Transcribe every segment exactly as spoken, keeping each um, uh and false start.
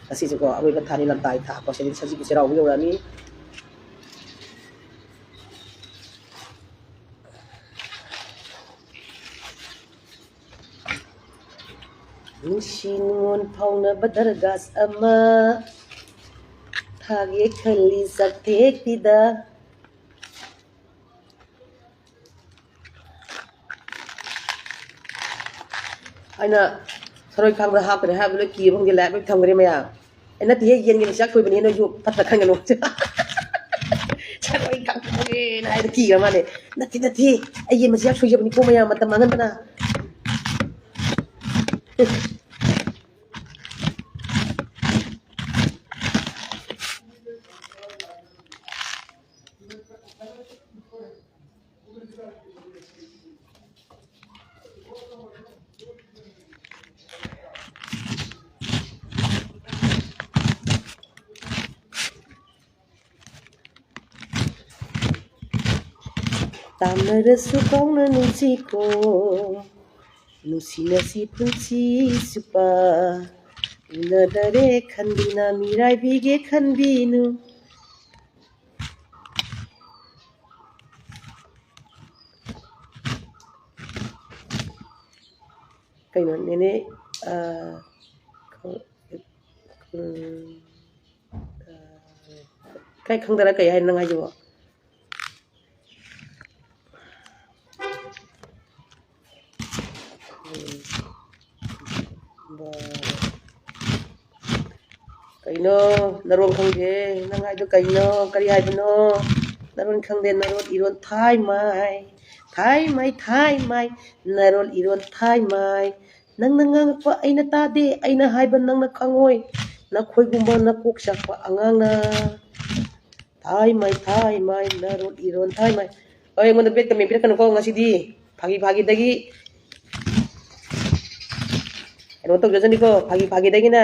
ꯉꯁꯤꯁꯦꯀꯣ ꯑꯔꯣꯏꯕ ꯊꯥꯅꯤ, ꯂꯝꯇꯥꯏ ꯊꯥꯀꯣ, ꯁꯤꯗꯤ ꯁꯖꯤꯛꯀꯤ ꯆꯩꯔꯥꯎꯕ ꯌꯧꯔꯛꯑꯅꯤ꯫ ꯅꯨꯡꯁꯤ ꯅꯨꯡꯉꯣꯟ ꯐꯥꯎꯅꯕ ꯗꯔꯒꯥꯁ ꯑꯃ ꯊꯥꯒꯦ ꯈꯜꯂꯤ ꯆꯥꯛꯊꯦꯛꯄꯤꯗ꯫ ꯑꯩꯅ ꯊꯔꯣꯏ ꯈꯥꯡꯗ ꯍꯥꯞꯈ꯭ꯔꯦ ꯍꯥꯏꯕꯗꯨ ꯀꯤꯕ ꯈꯪꯗꯦ, ꯂꯥꯏꯞ ꯂꯣꯏ ꯊꯝꯈ꯭ꯔꯦ ꯃꯌꯥꯝ꯫ ꯑꯦ, ꯅꯠꯇꯦꯍꯦ, ꯌꯦꯟꯒꯤ ꯃꯆꯤꯟꯖꯥꯛ ꯁꯣꯏꯕꯅꯦ, ꯅꯣꯏꯁꯨ ꯐꯠꯇ ꯈꯟꯒꯅꯨ꯫ ꯊꯔꯣꯏ ꯈꯥꯡꯗꯣꯛꯑꯦꯅ ꯍꯥꯏꯗ ꯀꯤꯈ꯭ꯔ ꯃꯥꯜꯂꯦ꯫ ꯅꯠꯇꯦ, ꯅꯠꯇꯦ, ꯑꯩ ꯌꯦꯟ ꯃꯆꯤꯟꯖꯥꯛ ꯁꯣꯏꯖꯕꯅꯤꯀꯣ ꯃꯌꯥꯝ, ꯃꯇꯝ ꯃꯥꯡꯍꯟꯗꯅ꯫ ꯇꯥꯟꯅꯔꯁꯨ ꯀꯥꯎꯅ ꯅꯨꯡꯁꯤꯀꯣ, ꯅꯨꯡꯁꯤꯅꯁꯤ ꯄꯨꯟꯁꯤ ꯆꯨꯞꯄ꯫ ꯎꯅꯗꯔꯦ ꯈꯟꯗꯨꯅ ꯃꯤꯔꯥꯏꯕꯤꯒꯦ ꯈꯟꯕꯤꯅꯨ꯫ ꯀꯩꯅꯣ ꯅꯦꯅꯦ, ꯑ, ꯈ-, ꯎꯝ, ꯑ, ꯀꯩ ꯈꯪꯗꯔ ꯀꯩ ꯍꯥꯏꯅꯣ ꯅꯪ ꯍꯥꯏꯁꯤꯕꯣ? ꯎꯝ, ꯕ-, ꯀꯩꯅꯣ? ꯅꯔꯣꯟ ꯈꯪꯗꯦ꯫ ꯅꯪ ꯍꯥꯏꯗꯣ ꯀꯩꯅꯣ? ꯀꯔꯤ ꯍꯥꯏꯕꯅꯣ? ꯅꯔꯣꯟ ꯈꯪꯗꯦ, ꯅꯔꯣꯟ ꯏꯔꯣꯟ ꯊꯥꯏ ꯃꯥꯏ꯫ ꯊꯥꯏ ꯃꯥꯏ, ꯊꯥꯏ ꯃꯥꯏ, ꯅꯔꯣꯟ ꯏꯔꯣꯟ ꯊꯥꯏ ꯃꯥꯏ꯫ ꯅꯪꯅ ꯉꯥꯡꯉꯛꯄ ꯑꯩꯅ ꯇꯥꯗꯦ, ꯑꯩꯅ ꯍꯥꯏꯕ ꯅꯪꯅ ꯈꯪꯉꯣꯏ꯫ ꯅꯈꯣꯏꯒꯨꯝꯕ ꯅꯀꯣꯛ ꯆꯥꯛꯄ ꯑꯉꯥꯡꯅ꯫ ꯊꯥꯏ ꯃꯥꯏ, ꯊꯥꯏ ꯃꯥꯏ, ꯅꯔꯣꯟ ꯏꯔꯣꯟ ꯊꯥꯏ ꯃꯥꯏ꯫ ꯍꯣꯏ, ꯑꯩꯉꯣꯟꯗ ꯕꯦꯠ ꯀꯃꯦꯟ ꯄꯤꯔꯛꯀꯅꯨꯀꯣ ꯉꯁꯤꯗꯤ꯫ ꯐꯥꯒꯤ ꯐꯥꯒꯤꯗꯒꯤ꯫ ꯀꯩꯅꯣ ꯇꯧꯖꯁꯅꯤꯀꯣ, ꯐꯥꯒꯤ ꯐꯥꯒꯤꯗꯒꯤꯅꯦ꯫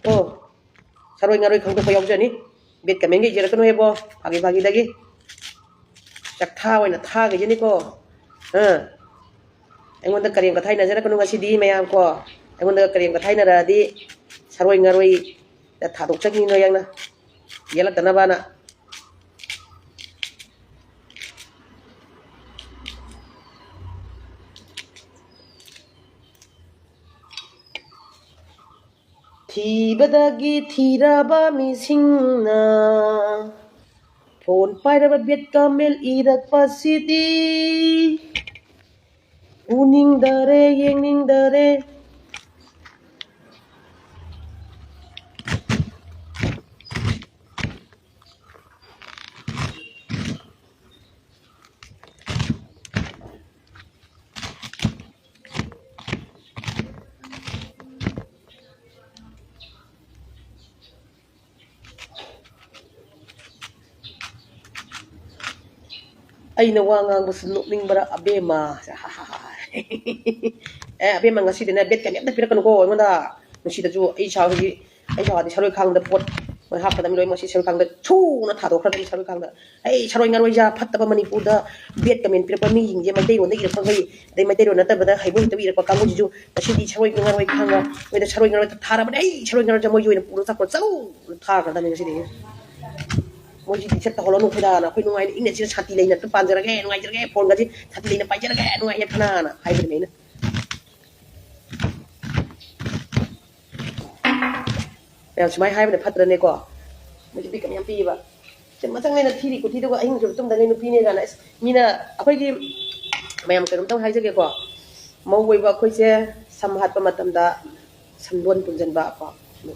ꯀꯣ, ꯁꯔꯣꯏ ꯉꯥꯔꯣꯏ ꯈꯪꯗꯣꯛꯄ ꯌꯥꯎꯖꯅꯤ꯫ ꯕꯦꯠ ꯀꯃꯦꯟꯒ ꯏꯖꯔꯛꯀꯅꯨ ꯍꯦꯕꯣ, ꯐꯥꯒꯤ ꯐꯥꯒꯤꯗꯒꯤ꯫ ꯆꯥꯛꯊꯥ ꯑꯣꯏꯅ ꯊꯥꯈꯤꯖꯅꯤꯀꯣ꯫ ꯑꯥ꯫ ꯑꯩꯉꯣꯟꯗ ꯀꯔꯦꯝ ꯀꯊꯥꯏꯅꯖꯔꯛꯀꯅꯨ ꯉꯁꯤꯗꯤ ꯃꯌꯥꯝ ꯀꯣ꯫ ꯑꯩꯉꯣꯟꯗ ꯀꯔꯦꯝ ꯀꯊꯥꯏꯅꯔꯛꯑꯗꯤ ꯁꯔꯣꯏ ꯉꯥꯔꯣꯏꯗ ꯊꯥꯗꯣꯛꯆꯈꯤꯅꯤ ꯅꯣꯏ ꯌꯥꯡꯅ ꯌꯦꯜꯂꯛꯇꯅꯕꯅ꯫ ꯊꯤꯕꯗꯒꯤ ꯊꯤꯔꯕ ꯃꯤꯁꯤꯡꯅ ꯐꯣꯟ ꯄꯥꯏꯔꯕ ꯕꯦꯠ ꯀꯃꯦꯟ ꯏꯔꯛꯄꯁꯤꯗꯤ ꯎꯅꯤꯡꯗꯔꯦ, ꯌꯦꯡꯅꯤꯡꯗꯔꯦ꯫ ꯑꯩꯅ ꯋꯥ ꯉꯥꯡꯕꯁꯤ ꯅꯣꯛꯅꯤꯡꯕ꯭ꯔꯥ ꯑꯕꯦꯝꯃ? ꯑꯦ, ꯑꯕꯦꯝꯃ, ꯉꯁꯤꯗꯤꯅꯦ ꯕꯦꯠ ꯀꯩꯝꯇ ꯄꯤꯔꯛꯀꯅꯨꯀꯣ ꯑꯩꯉꯣꯟꯗ꯫ ꯅꯨꯡꯁꯤꯗꯁꯨ ꯑꯩ ꯁꯥꯎ-, ꯍꯧꯖꯤꯛ ꯑꯩ ꯁꯥꯎꯔꯗꯤ ꯁꯔꯣꯏ ꯈꯥꯡꯗ ꯄꯣꯠ ꯃꯣꯏ ꯍꯥꯞꯀꯗꯕꯅꯤ ꯂꯣꯏꯅꯃꯛ꯫ ꯁꯤ ꯁꯔꯣꯏ ꯈꯥꯡꯗ ꯊꯨꯅ ꯊꯥꯗꯣꯛꯈ꯭ꯔꯗꯕꯅꯤ ꯁꯔꯣꯏ ꯈꯥꯡꯗ꯫ ꯑꯩ ꯁꯔꯣꯏ ꯉꯥꯔꯣꯏꯖꯥ ꯐꯠꯇꯕ ꯃꯅꯤꯄꯨꯔꯗ ꯕꯦꯠ ꯀꯃꯦꯟ ꯄꯤꯔꯛꯄ ꯃꯤꯁꯤꯡꯁꯦ ꯃꯩꯇꯩꯂꯣꯟꯗ ꯏꯔꯛꯄꯈꯩ, ꯑꯗꯩ ꯃꯩꯇꯩꯂꯣꯟ ꯅꯠꯇꯕꯗ ꯍꯩꯕ ꯍꯩꯇꯕ ꯏꯔꯛꯄ ꯀꯥꯡꯕꯨꯁꯤꯁꯨ ꯉꯁꯤꯗꯤ ꯁꯔꯣꯏ ꯉꯥꯔꯣꯏ ꯈꯥꯡꯗ ꯃꯣꯏꯗ ꯁꯔꯣꯏ ꯉꯥꯔꯣꯏ ꯊꯥꯔꯕꯅꯦ꯫ ꯑꯩ ꯁꯔꯣꯏ ꯉꯥꯔꯣꯏꯁꯦ ꯃꯣꯏꯒꯤ ꯑꯣꯏꯅ ꯄꯨꯔꯒ ꯆꯠꯈ꯭ꯔꯣ, ꯆꯠꯂꯨ ꯊꯥꯈ꯭ꯔꯗꯕꯅꯤ ꯉꯁꯤꯗꯤ꯫ ꯃꯣꯏꯁꯤꯗꯤ ꯁꯠꯇ ꯍꯧꯔꯅꯨ ꯈꯣꯏꯗꯥꯅ, ꯑꯩꯈꯣꯏ ꯅꯨꯡꯉꯥꯏꯅ ꯏꯪꯅ ꯆꯤꯛꯅ ꯁꯥꯟꯇꯤ ꯂꯩꯅ ꯑꯗꯨꯝ ꯄꯥꯟꯖꯔꯒꯦ, ꯅꯨꯡꯉꯥꯏꯖꯔꯒꯦ, ꯐꯣꯟꯒꯁꯤ ꯁꯥꯟꯇꯤ ꯂꯩꯅ ꯄꯥꯏꯖꯔꯒꯦ, ꯅꯨꯡꯉꯥꯏ ꯌꯥꯏꯐꯅꯅ ꯍꯥꯏꯕꯅꯦ ꯑꯩꯅ꯫ ꯃꯌꯥꯝ ꯁꯨꯃꯥꯏꯅ ꯍꯥꯏꯕꯅ ꯐꯠꯇ꯭ꯔꯅꯦꯀꯣ? ꯃꯣꯏꯁꯦ ꯕꯤꯠꯀ ꯃꯌꯥꯝ ꯄꯤꯌꯦꯕ꯫ ꯁꯦ ꯃꯆꯪ ꯂꯩꯅ ꯊꯤꯔꯤ ꯈꯨꯊꯤꯗꯨꯒ ꯑꯍꯤꯡꯁꯨ ꯇꯨꯝꯗꯉꯩ ꯅꯨꯄꯤꯅꯦ ꯀꯥꯏꯅ꯫ ꯑꯁ, ꯃꯤꯅ ꯑꯩꯈꯣꯏꯒꯤ ꯃꯌꯥꯝ ꯀꯩꯅꯣꯝꯇꯪ ꯍꯥꯏꯖꯒꯦꯀꯣ꯫ ꯃꯧ ꯑꯣꯏꯕ ꯑꯩꯈꯣꯏꯁꯦ ꯁꯝ ꯍꯥꯠꯄ ꯃꯇꯝꯗ ꯁꯝꯗꯣꯟ ꯄꯨꯟꯁꯤꯟꯕ ꯀꯣ,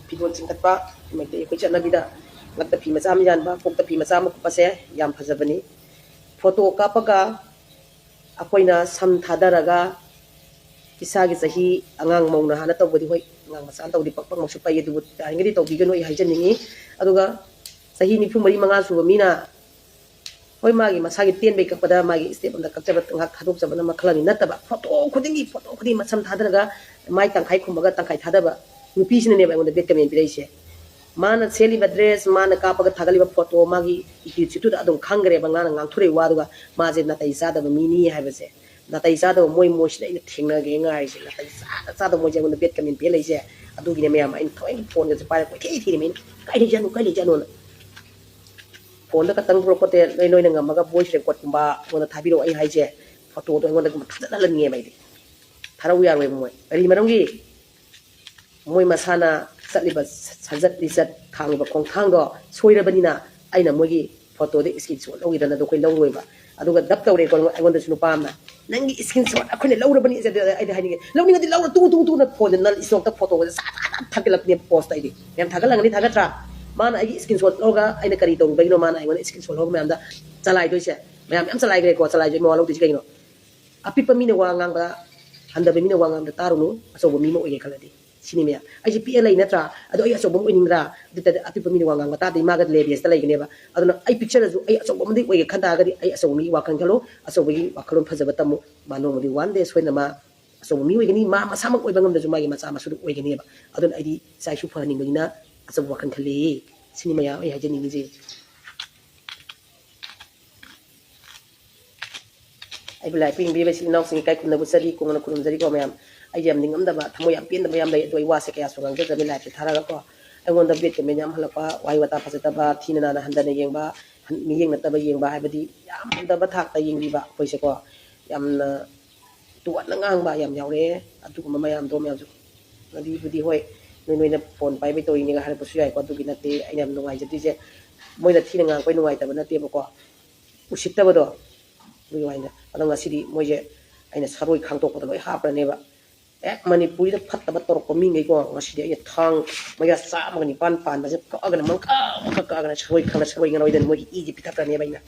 ꯐꯤꯗꯣꯟ ꯆꯤꯡꯈꯠꯄ, ꯃꯩꯇꯩ ꯑꯩꯈꯣꯏ ꯆꯠꯅꯕꯤꯗ ꯉꯛꯇ ꯐꯤ ꯃꯆꯥ ꯑꯃ ꯌꯥꯟꯕ, ꯀꯣꯛꯇ ꯐꯤ ꯃꯆꯥ ꯑꯃ ꯀꯨꯞꯄꯁꯦ ꯌꯥꯝ ꯐꯖꯕꯅꯤ꯫ ꯐꯣꯇꯣ ꯀꯥꯞꯄꯒ ꯑꯩꯈꯣꯏꯅ ꯁꯝ ꯊꯥꯗꯔꯒ ꯏꯁꯥꯒꯤ ꯆꯍꯤ, ꯑꯉꯥꯡ ꯃꯧ ꯅꯍꯥꯅ ꯇꯧꯕꯗꯤ ꯍꯣꯏ, ꯑꯉꯥꯡ ꯃꯆꯥꯅ ꯇꯧꯕꯗꯤ ꯄꯛ ꯄꯛꯃꯛꯁꯨ ꯄꯛꯏ, ꯑꯗꯨꯕꯨ ꯌꯥꯔꯤꯉꯩꯗꯤ ꯇꯧꯕꯤꯒꯅꯨ ꯑꯩ ꯍꯥꯏꯖꯅꯤꯡꯉꯤ꯫ ꯑꯗꯨꯒ ꯆꯍꯤ ꯅꯤꯐꯨ ꯃꯔꯤ ꯃꯉꯥ ꯁꯨꯕ ꯃꯤꯅ ꯍꯣꯏ, ꯃꯥꯒꯤ ꯃꯁꯥꯒꯤ ꯇꯦꯟꯕꯩ ꯀꯛꯄꯗ ꯃꯥꯒꯤ ꯁ꯭ꯇꯦꯞ ꯑꯃꯗ ꯀꯛꯆꯕ, ꯉꯥꯏꯍꯥꯛ ꯊꯥꯗꯣꯛꯆꯕꯅ ꯃꯈꯜ ꯑꯃꯅꯤ꯫ ꯅꯠꯇꯕ ꯐꯣꯇꯣ ꯈꯨꯗꯤꯡꯒꯤ, ꯐꯣꯇꯣ ꯈꯨꯗꯤꯡꯒꯤ ꯃꯁꯝ ꯊꯥꯗꯔꯒ ꯃꯥꯏ ꯇꯪꯈꯥꯏ ꯈꯨꯝꯃꯒ ꯇꯪꯈꯥꯏ ꯊꯥꯗꯕ ꯅꯨꯄꯤꯁꯤꯅꯅꯦꯕ ꯑꯩꯉꯣꯟꯗ ꯕꯦꯠ ꯀꯃꯦꯟ ꯄꯤꯔꯛꯏꯁꯦ꯫ ꯃꯥꯅ ꯁꯦꯠꯂꯤꯕ ꯗ꯭ꯔꯦꯁ, ꯃꯥꯅ ꯀꯥꯞꯄꯒ ꯊꯥꯒꯠꯂꯤꯕ ꯐꯣꯇꯣ, ꯃꯥꯒꯤ ꯑꯦꯇꯤꯇ꯭ꯌꯨꯠꯇꯨꯗ ꯑꯗꯨꯝ ꯈꯪꯈ꯭ꯔꯦꯕ ꯃꯥꯅ ꯉꯥꯡꯊꯣꯔꯛꯏ ꯋꯥꯗꯨꯒ ꯃꯥꯁꯦ ꯅꯥꯇꯩ ꯆꯥꯗꯕ ꯃꯤꯅꯤ ꯍꯥꯏꯕꯁꯦ꯫ ꯅꯥꯇꯩ ꯆꯥꯗꯕ ꯃꯣꯏ, ꯃꯣꯏꯁꯤꯗ ꯑꯩꯅ ꯊꯦꯡꯅꯒꯦ ꯉꯥꯏꯔꯤꯁꯦ꯫ ꯅꯥꯇꯩ ꯆꯥꯗ ꯆꯥꯗꯕ ꯃꯣꯏꯁꯦ ꯑꯩꯉꯣꯟꯗ ꯕꯦꯠ ꯀꯃꯦꯟ ꯄꯤꯍꯜꯂꯛꯏꯁꯦ꯫ ꯑꯗꯨꯒꯤꯅꯦ ꯃꯌꯥꯝ ꯑꯩꯅ ꯊꯋꯥꯏꯒꯤ ꯐꯣꯟꯒꯁꯦ ꯄꯥꯏꯔꯒ ꯀꯣꯏꯊꯤ ꯊꯤꯔꯤꯃꯤ ꯑꯩꯅ, "ꯀꯥꯏ ꯂꯩꯖꯥꯠꯅꯣ, ꯀꯥꯏ ꯂꯩꯖꯥꯠꯅꯣꯅ?" ꯐꯣꯟꯗ ꯈꯛꯇꯪ ꯄꯨꯔꯛꯄ ꯅꯠꯇꯦ, ꯅꯣꯏ, ꯅꯣꯏꯅ ꯉꯝꯃꯒ ꯚꯣꯏꯁ ꯔꯦꯀꯣꯔꯠꯀꯨꯝꯕ ꯑꯩꯉꯣꯟꯗ ꯊꯥꯕꯤꯔꯛꯑꯣ꯫ ꯑꯩ ꯍꯥꯏꯁꯦ ꯐꯣꯇꯣꯗꯣ ꯑꯩꯉꯣꯟꯗꯒꯨꯝꯕ ꯊꯥꯖꯠꯍꯜꯍꯟꯅꯤꯡꯉꯦꯕ ꯑꯩꯗꯤ꯫ ꯊꯥꯔꯛꯎ ꯌꯥꯔꯣꯏꯕ ꯃꯣꯏ꯫ ꯀꯔꯤ ꯃꯔꯝꯒꯤ? ꯃꯣꯏ ꯃꯁꯥꯅ ꯆꯠꯂꯤꯕ ꯁ-, ꯁꯥꯖꯠ ꯂꯤꯆꯠ, ꯊꯥꯡꯉꯤꯕ ꯈꯣꯡꯊꯥꯡꯗꯣ ꯁꯣꯏꯔꯕꯅꯤꯅ ꯑꯩꯅ ꯃꯣꯏꯒꯤ ꯐꯣꯇꯣꯗ ꯏꯁꯀ꯭ꯔꯤꯟ ꯁꯣꯠ ꯂꯧꯈꯤꯗꯅ ꯑꯗꯣ ꯑꯩꯈꯣꯏ ꯂꯧꯔꯣꯏꯕ꯫ ꯑꯗꯨꯒ ꯗꯞ ꯇꯧꯔꯦꯀꯣ ꯑꯩꯉꯣꯟꯗꯁꯨ ꯅꯨꯄꯥ ꯑꯃꯅ, "ꯅꯪꯒꯤ ꯏꯁꯀ꯭ꯔꯤꯟ ꯁꯣꯠ ꯑꯩꯈꯣꯏꯅ ꯂꯧꯔꯕꯅꯤ"꯫ ꯑꯗꯨ ꯑꯩꯗꯤ ꯍꯥꯏꯅꯤꯡꯉꯦ, "ꯂꯧꯅꯤꯡꯉꯗꯤ ꯂꯧꯔꯣ, ꯇꯨ ꯇꯨ ꯇꯨꯅ ꯐꯣꯟꯗ ꯅꯜ ꯏꯁꯇꯣꯛꯇ ꯐꯣꯇꯣꯒꯁꯦ ꯁꯠ ꯁꯠ ꯁꯠ ꯊꯥꯒꯠꯂꯛꯄꯅꯦ ꯄꯣꯁꯇ ꯑꯩꯗꯤ꯫ ꯃꯌꯥꯝ ꯊꯥꯒꯠꯂꯝꯒꯅꯤ, ꯊꯥꯒꯠꯇ꯭ꯔꯥ? ꯃꯥꯅ ꯑꯩꯒꯤ ꯏꯁꯀ꯭ꯔꯤꯟ ꯁꯣꯠ ꯂꯧꯔꯒ ꯑꯩꯅ ꯀꯔꯤ ꯇꯧꯔꯨꯕꯒꯤꯅꯣ ꯃꯥꯅ ꯑꯩꯉꯣꯟꯗ ꯏꯁꯀ꯭ꯔꯤꯟ ꯁꯣꯠ ꯂꯧꯔꯒ ꯃꯌꯥꯝꯗ ꯆꯂꯥꯏꯗꯣꯏꯁꯦ? ꯃꯌꯥꯝ ꯃꯌꯥꯝ ꯆꯂꯥꯏꯈ꯭ꯔꯦꯀꯣ, ꯆꯂꯥꯏꯗꯣꯏ ꯃꯋꯥ ꯂꯧꯗꯣꯏꯁꯦ ꯀꯩꯒꯤꯅꯣ? ꯑꯄꯤꯛꯄ ꯃꯤꯅ ꯋꯥ ꯉꯥꯡꯕ, ꯍꯟꯊꯕ ꯃꯤꯅ ꯋꯥ ꯉꯥꯡꯕꯗ ꯇꯥꯔꯨꯅꯨ, ꯑꯆꯧꯕ ꯃꯤ ꯑꯃ ꯑꯣꯏꯒꯦ ꯈꯜꯂꯗꯤ꯫ ꯁꯤꯅꯤ ꯃꯌꯥꯝ꯫ ꯑꯩꯁꯦ ꯄꯤꯛꯑ ꯂꯩ ꯅꯠꯇ꯭ꯔꯥ? ꯑꯗꯣ ꯑꯩ ꯑꯆꯧꯕ ꯑꯃ ꯑꯣꯏꯅꯤꯡꯗ꯭ꯔꯥ? ꯑꯗꯨ ꯇꯥꯔꯗꯤ ꯑꯄꯤꯛꯄ ꯃꯤꯅ ꯋꯥ ꯉꯥꯡꯕ ꯇꯥꯗꯦ, ꯃꯥꯒ ꯂꯦꯕꯦꯁꯇ ꯂꯩꯒꯅꯦꯕ꯫ ꯑꯗꯨꯅ ꯑꯩ ꯄꯤꯛꯆꯔꯁꯨ ꯑꯩ ꯑꯆꯧꯕ ꯑꯃꯗꯤ ꯑꯣꯏꯒꯦ ꯈꯟ ꯇꯥꯔꯒꯗꯤ ꯑꯩ ꯑꯆꯧꯕ ꯃꯤꯒꯤ ꯋꯥꯈꯜ ꯈꯜꯂꯨ, ꯑꯆꯧꯕꯒꯤ ꯋꯥꯈꯜꯂꯣꯟ ꯐꯖꯕ ꯇꯝꯃꯨ꯫ ꯃꯥ ꯅꯣꯡꯃꯗꯤ one day ꯁꯣꯏꯗꯅ ꯃꯥ ꯑꯆꯧꯕ ꯃꯤ ꯑꯣꯏꯒꯅꯤ꯫ ꯃꯥ ꯃꯁꯥꯃꯛ ꯑꯣꯏꯕ ꯉꯝꯗ꯭ꯔꯁꯨ ꯃꯥꯒꯤ ꯃꯆꯥ ꯃꯁꯨꯗꯨ ꯑꯣꯏꯒꯅꯦꯕ꯫ ꯑꯗꯨꯅ ꯑꯩꯗꯤ ꯏꯆꯥ ꯏꯁꯨ ꯐꯍꯟꯅꯤꯡꯕꯅꯤꯅ ꯑꯆꯧꯕ ꯋꯥꯈꯜ ꯈꯜꯂꯤ꯫ ꯁꯤꯅꯤ ꯃꯌꯥꯝ ꯑꯩ ꯍꯥꯏꯖꯅꯤꯡꯉꯤꯁꯦ꯫ ꯑꯩꯕꯨ ꯂꯥꯏ ꯄꯤꯡꯕꯤꯕ ꯏꯆꯤꯜ ꯏꯅꯥꯎꯁꯤꯡꯒꯤ ꯏꯀꯥꯏ ꯈꯨꯝꯅꯕ ꯆꯠꯂꯤ, ꯀꯣꯡꯅ ꯈꯨꯔꯨꯝꯖꯔꯤꯀꯣ ꯃꯌꯥꯝ꯫ ꯑꯩꯁꯦ ꯌꯥꯝ ꯅꯤꯡꯉꯝꯗꯕ, ꯊꯃꯣꯏ ꯌꯥꯝ ꯄꯦꯟꯗꯕ ꯌꯥꯝ ꯂꯩ, ꯑꯗꯣ ꯑꯩ ꯋꯥꯁꯦ ꯀꯌꯥꯁꯨ ꯉꯥꯡꯖꯗꯕꯅꯤ ꯂꯥꯏꯐꯁꯦ ꯊꯥꯔꯒꯀꯣ꯫ ꯑꯩꯉꯣꯟꯗ ꯕꯦꯠ ꯀꯃꯦꯟ ꯌꯥꯝ ꯍꯜꯂꯛꯄ, ꯋꯥꯍꯩ ꯋꯥꯇꯥ ꯐꯖꯗꯕ, ꯊꯤꯅ ꯅꯥꯅ ꯍꯟꯊꯅ ꯌꯦꯡꯕ, ꯍꯟ-, ꯃꯤꯠꯌꯦꯡ ꯅꯠꯇꯕ ꯌꯦꯡꯕ ꯍꯥꯏꯕꯗꯤ ꯌꯥꯝ ꯍꯟꯊꯕ ꯊꯥꯛꯇ ꯌꯦꯡꯕꯤꯕ ꯑꯩꯈꯣꯏꯁꯦꯀꯣ꯫ ꯌꯥꯝꯅ ꯇꯨꯍꯠꯅ ꯉꯥꯡꯕ ꯌꯥꯝ ꯌꯥꯎꯔꯛꯑꯦ꯫ ꯑꯗꯨꯒꯨꯝꯕ ꯃꯌꯥꯝꯗꯣ ꯃꯌꯥꯝꯁꯨ ꯑꯗꯨꯕꯨꯗꯤ ꯍꯣꯏ, ꯅꯣꯏ, ꯅꯣꯏꯅ ꯐꯣꯟ ꯄꯥꯏꯕꯩ ꯇꯧꯔꯤꯅꯦꯒ ꯍꯥꯏꯔꯛꯄꯁꯨ ꯌꯥꯏꯀꯣ꯫ ꯑꯗꯨꯒꯤ ꯅꯠꯇꯦ ꯑꯩꯅ ꯌꯥꯝ ꯅꯨꯡꯉꯥꯏꯖꯗ꯭ꯔꯤꯁꯦ꯫ ꯃꯣꯏꯅ ꯊꯤꯅ ꯉꯥꯡꯉꯛꯄꯩ ꯅꯨꯡꯉꯥꯏꯇꯕ ꯅꯠꯇꯦꯕꯀꯣ, ꯎꯁꯤꯠꯇꯕꯗꯣ, ꯑꯗꯨꯒꯤ ꯋꯥꯅꯤꯗ꯫ ꯑꯗꯣ ꯉꯁꯤꯗꯤ ꯃꯣꯏꯁꯦ ꯑꯩꯅ ꯁꯔꯣꯏ ꯈꯥꯡꯗꯣꯛꯄꯗ ꯂꯣꯏ ꯍꯥꯞꯈ꯭ꯔꯅꯦꯕ꯫ ꯍꯦꯛ ꯃꯅꯤꯄꯨꯔꯤꯗ ꯐꯠꯇꯕ ꯇꯧꯔꯛꯄ ꯃꯤꯉꯩꯀꯣ, ꯉꯁꯤꯗꯤ ꯑꯩꯅ ꯊꯥꯡ ꯃꯌꯥ ꯆꯥꯝꯃꯒ ꯅꯤꯄꯥꯟ ꯄꯥꯟꯕꯁꯦ ꯀꯛꯑꯒꯅ, ꯃꯪꯀꯛ ꯃꯪꯀꯛ ꯀꯛꯑꯒꯅ, ꯁꯔꯣꯏ ꯈꯪꯗ ꯁꯔꯣꯏ ꯉꯔꯣꯏꯗꯅ ꯃꯣꯏꯒꯤ ꯏꯁꯦ ꯄꯤꯊꯛꯈ꯭ꯔꯅꯦꯕ ꯑꯩꯅ꯫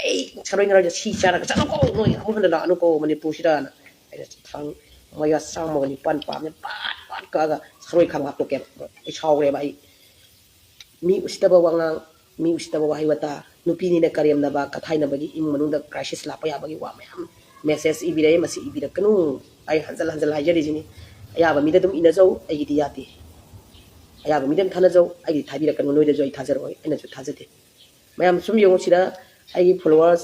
"ꯑꯩ ꯁꯔꯣꯏ ꯉꯔꯣꯏꯁꯦ ꯁꯤ ꯆꯥꯔꯒ ꯆꯠꯂꯣꯀꯣ, ꯅꯣꯏ ꯑꯃꯨꯛ ꯍꯟꯅ ꯂꯥꯛꯑꯅꯨꯀꯣ ꯃꯅꯤꯄꯨꯔꯁꯤꯗꯅ"꯫ ꯑꯩꯅ ꯊꯥꯡ ꯃꯌꯥ ꯆꯥꯝꯃꯒ ꯅꯤꯄꯥꯟ ꯄꯥꯟꯕꯁꯦ ꯄꯥꯠ ꯄꯥꯠ ꯀꯛꯑꯒ ꯁꯔꯣꯏ ꯈꯥꯡ ꯍꯥꯞꯇꯣꯛꯀꯦꯕ꯫ ꯑꯩ ꯁꯥꯎꯔꯦꯕ ꯑꯩ꯫ ꯃꯤ ꯎꯁꯤꯠꯇꯕ ꯋꯥꯉꯥꯡ, ꯃꯤ ꯎꯁꯤꯠꯇꯕ ꯋꯥꯍꯩ ꯋꯥꯇꯥ, ꯅꯨꯄꯤꯅꯤꯅ ꯀꯔꯦꯝꯅꯕ, ꯀꯊꯥꯏꯅꯕꯒꯤ ꯏꯃꯨꯡ ꯃꯅꯨꯡꯗ crisis ꯂꯥꯛꯄ ꯌꯥꯕꯒꯤ ꯋꯥ ꯃꯌꯥꯝ message ꯏꯕꯤꯔꯛꯑꯦ꯫ ꯃꯁꯤ ꯏꯕꯤꯔꯛꯀꯅꯨ꯫ ꯑꯩ ꯍꯟꯖꯤꯜ ꯍꯟꯖꯤꯜ ꯍꯥꯏꯖꯔꯤꯁꯤꯅꯤ꯫ ꯑꯌꯥꯕ ꯃꯤꯗ ꯑꯗꯨꯝ ꯏꯅꯖꯧ, ꯑꯩꯒꯤꯗꯤ ꯌꯥꯗꯦ꯫ ꯑꯌꯥꯕ ꯃꯤꯗ ꯑꯗꯨꯝ ꯊꯥꯅꯖꯧ, ꯑꯩꯒꯤꯗꯤ ꯊꯥꯕꯤꯔꯛꯀꯅꯨ, ꯅꯣꯏꯗꯁꯨ ꯑꯩ ꯊꯥꯖꯔꯛꯑꯣꯏ, ꯑꯩꯅꯁꯨ ꯊꯥꯖꯗꯦ꯫ ꯃꯌꯥꯝ ꯁꯨꯝ ꯌꯦꯡꯉꯨ, ꯁꯤꯗ ꯑꯩꯒꯤ followers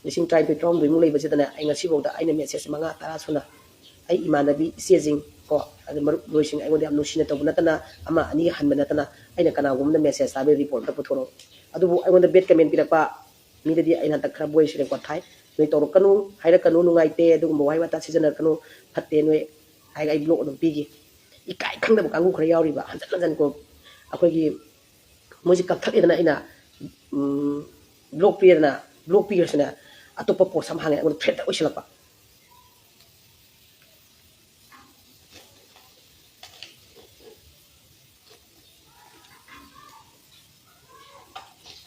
ꯂꯤꯁꯤꯡ ꯇꯔꯥꯅꯤꯊꯣꯏ, ꯇꯔꯥꯍꯨꯝꯗꯣꯏꯃꯨꯛ ꯂꯩꯕꯁꯤꯗꯅꯦ, ꯑꯩ ꯉꯁꯤꯐꯥꯎꯗ ꯑꯩꯅ message ꯃꯉꯥ, ꯇꯔꯥ ꯁꯨꯅ ꯑꯩ ꯏꯃꯥꯟꯅꯕꯤ ꯏꯆꯦꯁꯤꯡ ꯀꯣ, ꯑꯗꯨ ꯃꯔꯨꯞ ꯂꯣꯏꯁꯤꯡ ꯑꯩꯉꯣꯟꯗ ꯌꯥꯝ ꯅꯨꯡꯁꯤꯅ ꯇꯧꯕ ꯅꯠꯇꯅ, ꯑꯃ ꯑꯅꯤ ꯍꯟꯕ ꯅꯠꯇꯅ, ꯑꯩꯅ ꯀꯅꯥꯒꯨꯝꯕꯗ ꯃꯦꯁꯦꯖ ꯊꯥꯕꯒꯤ ꯔꯤꯄꯣꯔꯠ ꯑꯝꯇ ꯄꯨꯊꯣꯔꯛꯑꯣ꯫ ꯑꯗꯨꯕꯨ ꯑꯩꯉꯣꯟꯗ ꯕꯦꯗ ꯀꯃꯦꯟ ꯄꯤꯔꯛꯄ ꯃꯤꯗꯗꯤ ꯑꯩꯅ ꯍꯟꯗꯛ ꯈꯔ ꯕꯣꯏꯁ ꯔꯦꯀꯣꯔꯠ ꯊꯥꯏ꯫ "ꯅꯣꯏ ꯇꯧꯔꯛꯀꯅꯨ, ꯍꯥꯏꯔꯛꯀꯅꯨ, ꯅꯨꯡꯉꯥꯏꯇꯦ, ꯑꯗꯨꯒꯨꯝꯕ ꯋꯥꯍꯩ ꯋꯥꯇꯥ ꯁꯤꯖꯤꯟꯅꯔꯛꯀꯅꯨ, ꯐꯠꯇꯦ ꯅꯣꯏ" ꯍꯥꯏꯔꯒ ꯑꯩ ꯕ꯭ꯂꯣꯛ ꯑꯗꯨꯝ ꯄꯤꯈꯤ꯫ ꯏꯀꯥꯏ ꯈꯪꯗꯕ ꯀꯥꯡꯕꯨ ꯈꯔ ꯌꯥꯎꯔꯤꯕ, ꯍꯟꯖꯟ ꯍꯟꯖꯟ ꯀꯣ ꯑꯩꯈꯣꯏꯒꯤ ꯃꯣꯏꯁꯦ ꯀꯛꯊꯠꯂꯦꯗꯅ ꯑꯩꯅ, ꯎꯝ, ꯕ꯭ꯂꯣꯛ ꯄꯤꯔꯦꯗꯅ, ꯕ꯭ꯂꯣꯛ ꯄꯤꯈ꯭ꯔꯁꯨꯅꯦ, ꯑꯇꯣꯞꯄ ꯄꯣꯁ ꯑꯃ ꯍꯥꯡꯉꯦ, ꯑꯩꯉꯣꯟꯗ ꯊ꯭ꯔꯦꯠꯇ ꯑꯣꯏꯁꯤꯜꯂꯛꯄ꯫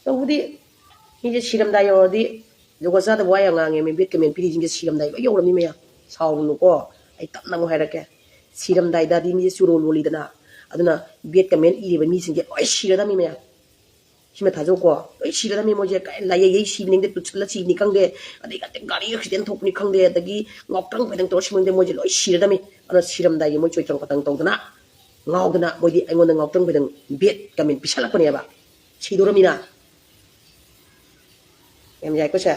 ꯇꯧꯕꯗꯤ ꯃꯤꯁꯦ ꯁꯤꯔꯝꯗꯥꯏ ꯌꯧꯔꯗꯤ ꯖꯨꯒꯣꯠ ꯆꯥꯗꯕ ꯋꯥ ꯌꯥꯝ ꯉꯥꯡꯉꯦ꯫ ꯃꯤ ꯕꯦꯗ ꯀꯃꯦꯟ ꯄꯤꯔꯤꯁꯤꯡꯁꯦ ꯁꯤꯔꯝꯗꯥꯏ ꯂꯣꯏ ꯌꯧꯔꯝꯃꯤ ꯃꯌꯥꯝ꯫ ꯁꯥꯎꯔꯨꯅꯨꯀꯣ, ꯑꯩ ꯇꯞꯅ ꯑꯃꯨꯛ ꯍꯥꯏꯔꯛꯀꯦ꯫ ꯁꯤꯔꯝꯗꯥꯏꯗꯗꯤ ꯃꯤꯁꯦ ꯆꯨꯔꯣꯜ ꯂꯣꯜꯂꯤꯗꯅ, ꯑꯗꯨꯅ ꯕꯦꯗ ꯀꯃꯦꯟ ꯏꯔꯤꯕ ꯃꯤꯁꯤꯡꯁꯦ ꯂꯣꯏ ꯁꯤꯔꯗꯝꯃꯤ ꯃꯌꯥꯝ꯫ ꯁꯤꯃ ꯊꯥꯖꯧꯀꯣ, ꯂꯣꯏ ꯁꯤꯔꯗꯝꯃꯤ ꯃꯣꯏꯁꯦ꯫ ꯀꯩ ꯂꯥꯏꯌꯩ ꯌꯩ ꯁꯤꯕꯅꯤ ꯈꯪꯗꯦ, ꯇꯨꯠꯁꯜꯂ ꯁꯤꯕꯅꯤ ꯈꯪꯗꯦ, ꯑꯗꯩ ꯈꯪꯗꯦ ꯒꯥꯔꯤ ꯑꯦꯛꯁꯤꯗꯦꯟ ꯊꯣꯛꯄꯅꯤ ꯈꯪꯗꯦ, ꯑꯗꯒꯤ ꯉꯥꯎꯇ꯭ꯔꯪ ꯐꯩꯗꯪ ꯇꯧꯔ ꯁꯤꯕꯅꯤ ꯈꯪꯗꯦ, ꯃꯣꯏꯁꯦ ꯂꯣꯏ ꯁꯤꯔꯗꯝꯃꯤ꯫ ꯑꯗꯨꯅ ꯁꯤꯔꯝꯗꯥꯏꯒꯤ ꯃꯣꯏ ꯆꯣꯏꯇ꯭ꯔꯪ ꯈꯣꯠꯇꯪ ꯇꯧꯗꯅ, ꯉꯥꯎꯗꯅ ꯃꯣꯏꯗꯤ ꯑꯩꯉꯣꯟꯗ ꯉꯥꯎꯇ꯭ꯔꯪ ꯐꯩꯗꯪ ꯕꯦꯗ ꯀꯃꯦꯟ ꯄꯤꯁꯜꯂꯛꯄꯅꯦꯕ꯫ ꯁꯤꯗꯣꯔꯃꯤꯅ꯫ ꯌꯥꯝ ꯌꯥꯏꯀꯣ ꯁꯦ꯫